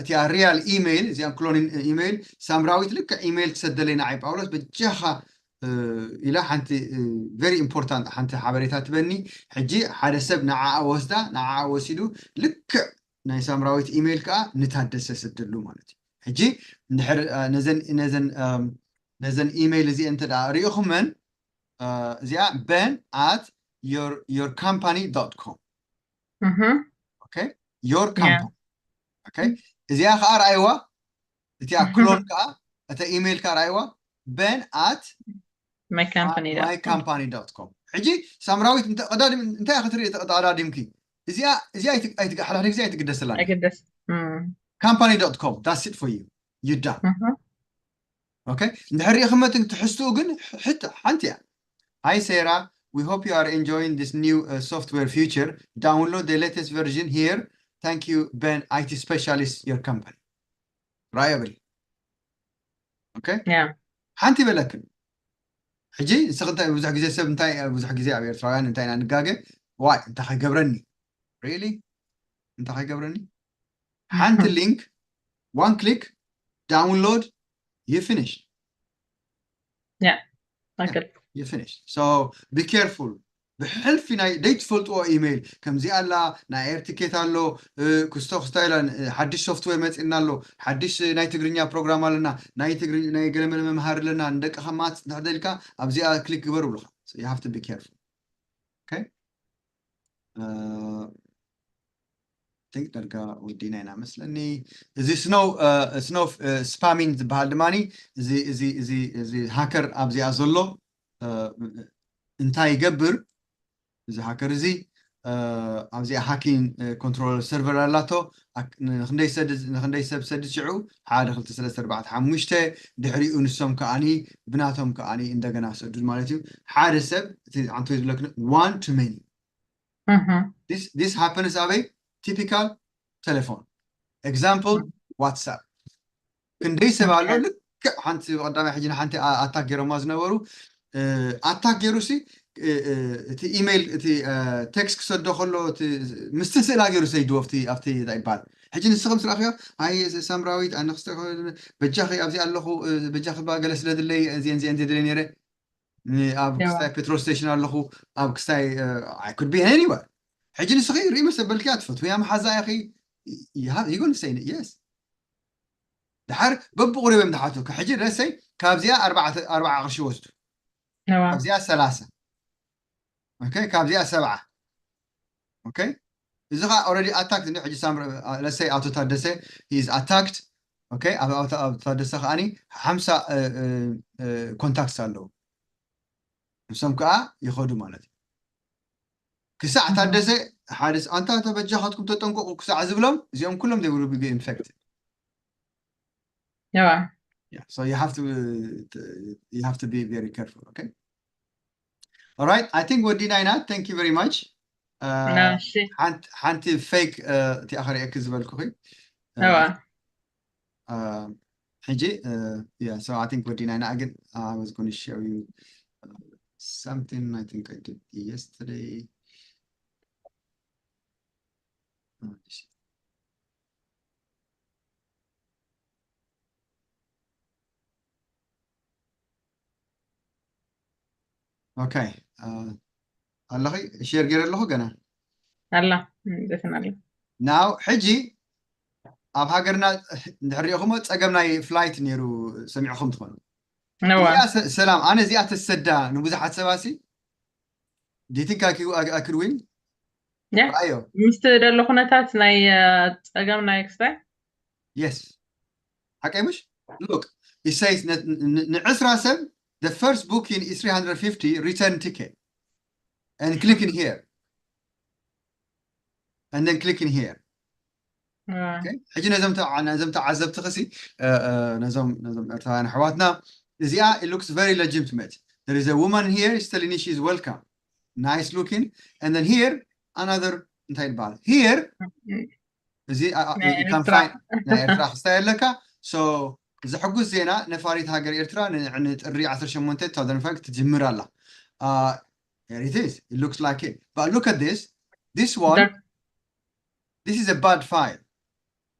እቲኣ ሪያል ኢሜይል እዚኣ ክሎን ኢሜይል ሳምራዊት ልክዕ ኢሜይል ትሰደለይ ንዓይ ጳውሎስ በጃኻ ኢላ ሓንቲ very important ሓንቲ ሓበሬታ ትበኒ። ሕጂ ሓደ ሰብ ንዓኣ ወስዳ ንዓኣ ወሲዱ ልክዕ ናይ ሳምራዊት ኢሜይል ከዓ ንታደሰ ሰደሉ ማለት እዩ። ሕጂ እንድሕር ነዘን ነዘን ነዘን ኢሜይል እዚአን እንተ ሪኢኹመን እዚኣ ben at your company com your company እዚኣ ከዓ ረኣይዋ። እቲኣ ክሎን ከዓ እተ ኢሜይል ከዓ ረኣይዋ ben at my company my company com። ሕጂ ሳምራዊት እንታይ ክትርኢ ተቐዳዲምኪ? እዚኣ እዚኣ ኣይትግደስላ። company com that's it for you you done። Okay እንድሕር ርኢኽመትን ትሕዝትኡ ግን ሓንቲ እያ። Hi Sarah, we hope you are enjoying this new uh, software feature. Download the latest version here. Thank you Ben, I T specialist, your company. ራዮ በሊ። Okay ሓንቲ በለክን። ሕጂ ንስኽ እንታይ ብዙሕ ግዜ ሰብ እንታይ ብዙሕ ግዜ ኣብ ኤርትራውያን እንታይ ኢና ንጋገ? ዋይ እንታይ ከይገብረኒ? Really እንታይ ከይገብረኒ? ሓንቲ link one click download you finish you finish so be careful። ብሕልፊ ናይ ደይትፈልጥዎ ኢሜይል ከምዚ ኣላ። ናይ ኤር ቲኬት ኣሎ። ክስቶ ክስታይ ሓድሽ ሶፍትዌር መፂእና ኣሎ። ሓድሽ ናይ ትግርኛ ፕሮግራም ኣለና። ናይ ትግርኛ ናይ ገለመለ መምሃር ኣለና። ንደቂ ከማት ንሕደልካ ኣብዚኣ ክሊክ ግበር ብሉካ። You have to be careful። Okay ዳርጋ ወዲና ኢና መስለኒ። እዚ snow snow spamming ዝበሃል ድማ እዚ እዚ እዚ እዚ ሃከር ኣብዚኣ ዘሎ እንታይ ይገብር? እዚ ሃከር እዚ ኣብዚኣ ሃኪንግ ኮንትሮል ሰርቨር ኣላቶ። ንክንደይ ሰብ ሰድድ ሽዑ ሓደ ክልተ ሰለስተ ኣርባዕተ ሓሙሽተ ድሕሪኡ ንሶም ከኣኒ ብናቶም ከኣኒ እንደገና ሰዱድ ማለት እዩ። ሓደ ሰብ እቲ ዓንቶ ዝብለክ one to many this happens ኣበይ? Typical telephone example WhatsApp ክንደይ ሰብ ኣሎ ልክዕ ሓንቲ ቀዳማይ ሕጂ ንሓንቲ ኣታክ ገይሮማ ዝነበሩ ኣታክ ገይሩ ሲ እቲ ኢሜይል እቲ ቴክስት ክሰዶ ከሎ ምስቲ ስእላ ገይሩ ሰይድዎ ኣብቲ እንታይ ይበሃል። ሕጂ ንስኹም ስራኽዮ ኣይ ሳምራዊት ኣነክስተ በጃኺ ኣብዚ ኣለኹ በጃኺ ባ ገለ ስለ ድለይ እዚአን እዚአን ዘድለይ ነይረ ኣብ ክስታይ ፔትሮ ስቴሽን ኣለኹ ኣብ ክስታይ I could be anywhere። ሕጂ ንስኺ ርኢ መሰበልኪያ ትፈትውያ መሓዛ ኢኺ ይጎን ሰይን የስ ድሓር በብቑሪቦም ዝሓቱካ። ሕጂ ረሰይ ካብዚኣ ኣርባዓ ቅርሺ ወስዱ፣ ካብዚኣ ሰላሳ፣ ካብዚኣ ሰብዓ። እዚ ከዓ ኦልሬዲ ኣታክት እንዲ ሕጂ ሳም ለሰይ ኣቶ ታደሰ is attacked። ኣብ ኣቶ ታደሰ ከዓኒ ሓምሳ ኮንታክትስ ኣለዉ። ንሶም ከዓ ይኸዱ ማለት እዩ። ክሳዕ ታደሰ ሓደ ኣንታ ተበጃኻትኩም ተጠንቀቁ ክሳዕ ዝብሎም እዚኦም ኩሎም they will be infected። Yeah. Yeah, so you have to uh, you have to be very careful, okay? All right, I think ወዲና ኢና። Thank you very much. ሓንቲ ፌክ እቲኣ ከሪአኪ ዝበልኩኺ ሕጂ yeah, so I think ወዲና ኢና። ግን I was going to show you uh, something I think I did yesterday. Okay. ኣለኺ ሼር ገይረ ኣለኹ ገና ኣላ ዘፈን ኣላ። ናው ሕጂ ኣብ ሃገርና እንድሕር ሪኢኹሞ ጸገም ናይ ፍላይት ነይሩ ሰሚዕኹም ትኾኑ። ሰላም ኣነ እዚኣ ተሰዳ ንብዙሓት ሰባሲ ዲቲንካ ኣክርዊን ምስቲ ደሎ ኩነታት ናይ ጸገም ናይ ክስታይ የስ ሓቀይ ምሽ? Look, it says ንዕስራ ሰብ, the first booking is three hundred fifty return ticket, and click in here, and then click in here. ሕጂ ነዞም ተዓዘብቲ ክሲ ነዞም ነዞም ኤርትራውያን ኣሕዋትና እዚኣ, it looks very legitimate. There is a woman here is telling you she's welcome, nice looking, and then here another, እንታይ ይበሃል? Here እዚ ናይ ኤርትራ ክስታይ ኣለካ። So፣ ዘሕጉስ ዜና፣ ነፋሪት ሃገር ኤርትራ ንጥሪ ዓሰርተ ሸሞንተ two thousand five ክትጅምር ኣላ። Here it is. It looks like it. But look at this. This one, this is a bad file.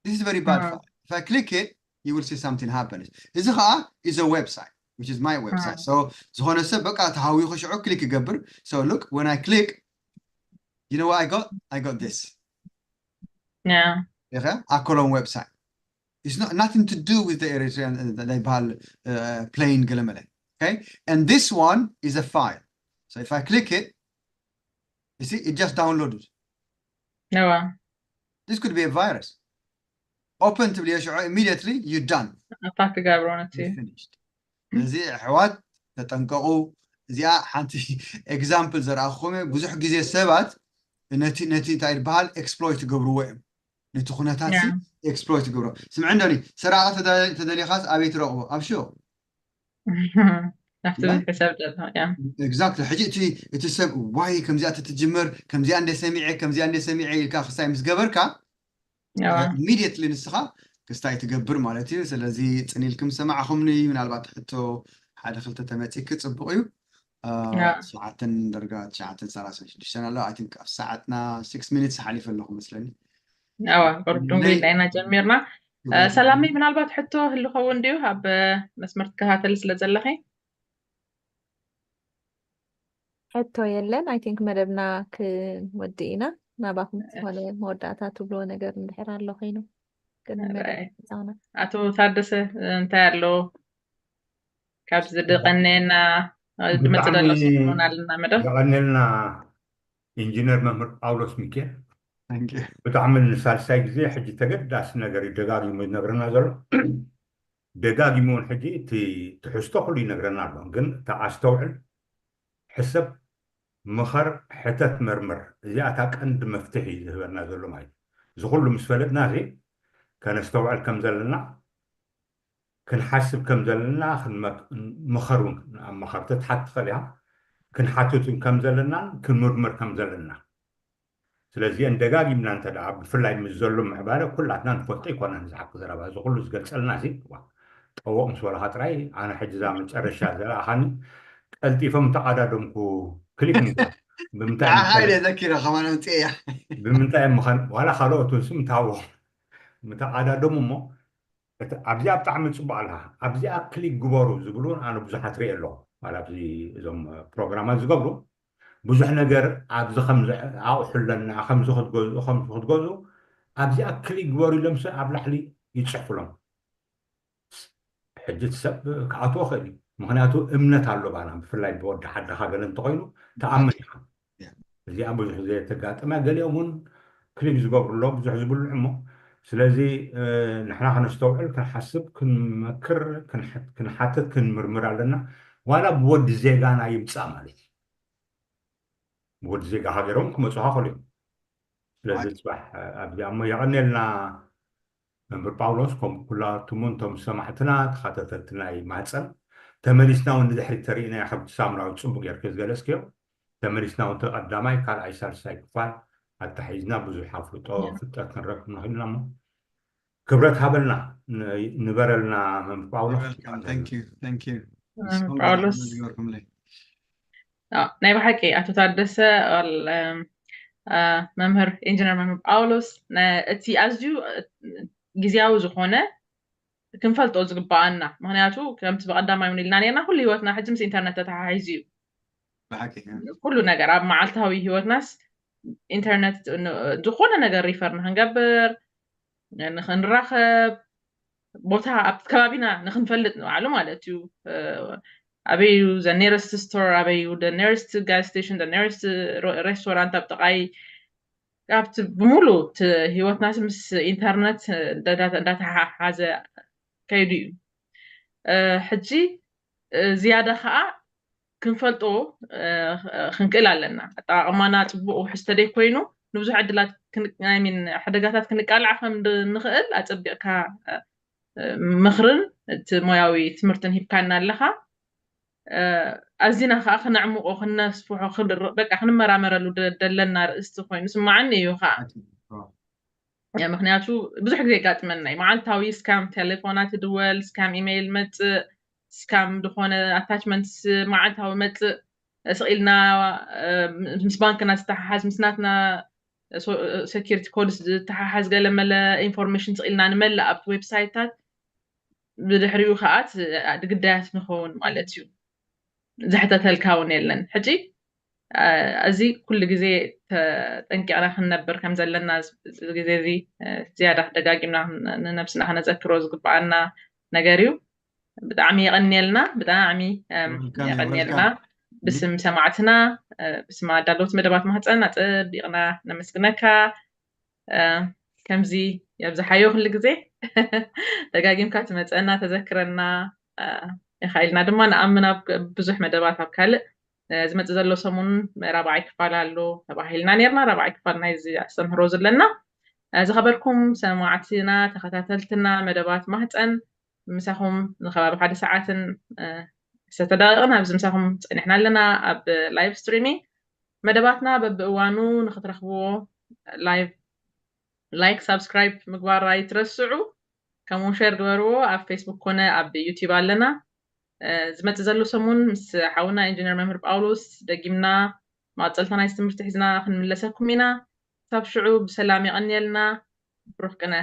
This is a very bad file. If I click it, you will see something happens. እዚ ከዓ is a website, which is my website. So ዝኾነ ሰብ በቃ ተሃዊኹ ሽዑ ክሊክ ይገብር። So look, when I click, you know what I got? I got this. Yeah. ኣኮሎም website. It's not nothing to do with the Eritrean, uh, the Nepal, uh, plane ገለመለ. Okay? And this one is a file. So if I click it, you see, it just downloaded. No. This could be a virus. Open to the immediately, you're done. Attack government. You're finished. እዚ ኣሕዋት ተጠንቀቑ። እዚኣ ሓንቲ example ዘርኣኹም እየ። ብዙሕ ግዜ ሰባት ነቲ ነቲ እንታይ ይበሃል፣ exploit ይገብርዎ እዮም። ነቲ ኩነታት Yeah. Exploit ይገብርዎ። ስምዕ እንደኒ፣ ሰራቂ ተደ- ተደሊኻስ ኣበይ ትረኽቦ? ኣብ ሹቕ። ናብቲ ሕሰብ ዘሎ። Yeah. Exactly። ሕጂ እቲ እቲ ሰብ ዋይ ከምዚኣ ተትጅምር፣ ከምዚኣ እንደ ሰሚዐ ከምዚኣ እንደ ሰሚዐ ኢልካ ክስታይ ምስ ገበርካ፣ Yeah. Immediately ንስኻ ክስታይ ትገብር ማለት እዩ። ስለዚ ጽን ኢልኩም ሰማዕኹምኒ፣ ምናልባት ሕቶ ሓደ ክልተ ተመጺኪ ጽቡቕ እዩ። Yeah. ሰዓትን ደርጋ ትሽዓተ ሰላሳ ሽዱሽተ ኣሎ። I think ኣብ ሰዓትና six minutes ሓሊፈ ኣለኹ መስለኒ። ኣዋ ቅርብ ድንጉይ ኢልና ኢና ጀሚርና። ሰላሚ፣ ምናልባት ሕቶ ህልኸውን ድዩ? ኣብ መስመር ትከታተሊ ስለ ዘለኺ። ሕቶ የለን። I think መደብና ክንወድእ ኢና። ናባኹም ዝኾነ መወዳእታ ትብልዎ ነገር እንድሕር ኣሎ ኮይኑ ግን መደብ Right. ምሳና። ኣቶ ታደሰ፣ እንታይ ኣሎ ካብዚ ዝቐነየና ዝመጽእ ዘሎ ብጣዕሚ ስምዑን ኣለና መደብ። የቐንየልና ኢንጂነር መምህር ጳውሎስ ሚካኤል። Thank you። ብጣዕሚ ንሳልሳይ ግዜ ሕጂ ተገዳሲ ነገር እዩ ደጋጊሙ ዝነግረና ዘሎ። ደጋጊሙ እውን ሕጂ እቲ ትሕዝቶ ኩሉ ይነግረና ኣሎ። ግን እታ ኣስተውዕል፣ ሕሰብ፣ ምኸር፣ ሕተት፣ መርምር። እዚኣ እታ ቀንዲ መፍትሒ እዩ ዝህበና ዘሎ ማለት እዩ። እዚ ኩሉ ምስ ፈለጥና እዚ ከነስተውዕል ከም ዘለና፣ ክንሓስብ ከም ዘለና ክንመክ- ምኸር እውን ኣማኸርቲ ትሓት ትኽእል ኢኻ። ክንሓትት እውን ከም ዘለናን ክንምርምር ከም ዘለና። ስለዚአን ደጋጊምና እንተ ደኣ ብፍላይ ምስ ዘሎ ምዕባለ ኩላትና ንፈልጦ ኣይኮነን። እዚ ሓቂ ዘረባ እዚ ኩሉ ዝገልጸልና እዚ እዋ፣ ጠወቕ ምስ በለኻ ጥራይ ኣነ ሕጂ እዛ መጨረሻ ዘረኣኻኒ ቀልጢፈ ምተቓዳደምኩ ክሊክ ንግበር። ብምንታይ ንዓኻ ኢለ ዘኪረ ከማን ኣምፅኤያ። ብምንታይ ምኸን ዋላ ካልኦት እውን ስም ታዎ ምተቓዳደሙ እሞ እቲ ኣብዚኣ ብጣዕሚ ፅቡቅ ኣለካ ኣብዚኣ ክሊክ ግበሩ ዝብሉ ኣነ ብዙሓት ርኢ ኣለኹ። ዋላ ኣብዚ እዞም ፕሮግራማት ዝገብሩ ብዙሕ ነገር ኣብዚ ከምዚ ኣቑሑ ኣለና ከምዚ ክትገዝኡ ከምዚ ክትገዝኡ ኣብዚኣ ክሊክ ግበሩ ኢሎምስ ኣብ ላዕሊ ይፅሕፉሎም። ሕጂ እቲ ሰብ ክኣትዎ ክእል እዩ። ምክንያቱ እምነት ኣሎ ባና ብፍላይ ብወዲ ሓድኻ ገለ እንተኮይኑ ተኣምን ኢኻ። ያ። እዚኣ ብዙሕ ዘየተጋጠመ ገሊኦም እውን ክሊክ ዝገብሩ ኣሎ ብዙሕ ዝብልዑ እሞ ስለዚ ንሕና ከነስተውዕል ክንሓስብ ክንመክር ክንሓትት ክንምርምር ኣለና። ዋላ ብወዲ ዜጋና ይምፃእ ማለት እዩ። ብወዲ ዜጋ ሃገሮም ክመፁ ካኸሉ እዮም። ስለዚ ፅባሕ ኣብዚኣ እሞ የቐንየልና። መምህር ጳውሎስ ከም ኩላትም እውን እቶም ሰማዕትና ተኸታተልትና ይማፀን። ተመሊስና እውን ንድሕሪት ተሪእናዮ ከምቲ ሳምራዊ ፅቡቅ ጌርክ ዝገለፅክዮ ተመሊስና እውን ተቀዳማይ ካልኣይ ሳልሳይ ክፋል ኣታሒዝና ብዙሕ ኣፍልጦ ፍልጠት ክንረክብ ንኽእል ኢና እሞ ክብረት ሃበልና ንበረልና መምህር ጳውሎስ። Thank you. Thank you. ጳውሎስ ዝገበርኩምለይ ናይ ብሓቂ ኣቶ ታደሰ መምህር ኢንጂነር መምህር ጳውሎስ እቲ ኣዝዩ ግዜያዊ ዝኾነ ክንፈልጦ ዝግባኣና ምክንያቱ ከምቲ ብቀዳማይ እውን ኢልና ነርና ኩሉ ህይወትና ሕጂ ምስ ኢንተርነት ተተሓሒዙ እዩ። ብሓቂ ኩሉ ነገር ኣብ መዓልታዊ ህይወትናስ ኢንተርነት ዝኾነ ነገር ሪፈር ንክንገብር ንክንራኸብ ቦታ ኣብቲ ከባቢና ንክንፈልጥ ንባዕሉ ማለት እዩ። ኣበይ እዩ the nearest store ኣበይ እዩ the nearest gas station the nearest restaurant ኣብ ጥቃይ ኣብቲ ብሙሉ ህይወትና ምስ ኢንተርነት እንዳተሓሓዘ ከይዱ እዩ። ሕጂ ዝያዳ ከዓ ክንፈልጦ ክንክእል ኣለና። ኣጠቃቅማና ፅቡቅ ውሕስ ተደይ ኮይኑ ንብዙሕ ዕድላት ሚን ሓደጋታት ክንቃላዕ ከም ንኽእል ኣፀቢቅካ ምኽርን እቲ ሞያዊ ትምህርትን ሂብካና ኣለኻ። ኣዚና ከዓ ክነዕምቆ ክነስፍሖ በቃ ክንመራመረሉ ደለና ርእስቲ ኮይኑ ስማዓኒ እዩ ከዓ። ምክንያቱ ብዙሕ ግዜ የጋጥመና እዩ። መዓልታዊ ስካም ቴሌፎናት ይድወል፣ ስካም ኢሜይል መፅእ፣ ስካም ዝኾነ ኣታችመንትስ መዓልታዊ መፅእ፣ ስቕ ኢልና ምስ ባንክና ዝተሓሓዝ ምስ ናትና ሴኪሪቲ ኮድስ ዝተሓሓዝ ገለ መለ ኢንፎርሜሽን ስቕ ኢልና ንመልእ ኣብቲ ዌብሳይትታት። ብድሕሪኡ ከዓ ግዳያት ንኸውን ማለት እዩ። ዘሕተተልካ እውን የለን። ሕጂ እዚ ኩሉ ግዜ ተጠንቂቕና ክንነብር ከም ዘለና ግዜ እዚ ዝያዳ ደጋጊምና ንነብስና ክነዘክሮ ዝግበኣና ነገር እዩ። ብጣዕሚ የቐንየልና፣ ብጣዕሚ የቐንየልና። ብስም ሰማዕትና፣ ብስም ኣዳለውቲ መደባት ማህፀን ኣፀቢቕና ነመስግነካ። ከምዚ የብዝሓዮ ኩሉ ግዜ ደጋጊምካ ትመፀና ተዘክረና ኢኻ ኢልና ድማ ንኣምን። ኣብ ብዙሕ መደባት ኣብ ካልእ ዝመፅእ ዘሎ ሰሙን ራብዓይ ክፋል ኣሎ ተባሂልና ነርና። ራብዓይ ክፋል ናይዚ ኣስተምህሮ ዘለና። ዝኸበርኩም ሰማዕትና ተኸታተልትና መደባት ማህፀን ምሳኹም ንከባቢ ሓደ ሰዓትን ሰተ ደቂቕን ኣብዚ ምሳኹም ፀኒሕና ኣለና ኣብ ላይቭ ስትሪሚንግ። መደባትና በብእዋኑ ንክትረኽብዎ ላይክ ሳብስክራይብ ምግባር ኣይትረስዑ። ከምኡ ሸር ግበርዎ። ኣብ ፌስቡክ ኮነ ኣብ ዩቲዩብ ኣለና። ዝመፅእ ዘሎ ሰሙን ምስ ሓውና ኢንጂነር መምህር ጳውሎስ ደጊምና መቐፀልታ ናይዚ ትምህርቲ ሒዝና ክንምለሰኩም ኢና። ክሳብ ሽዑ ብሰላም የቐንየልና። ብሩኽ ቅነ።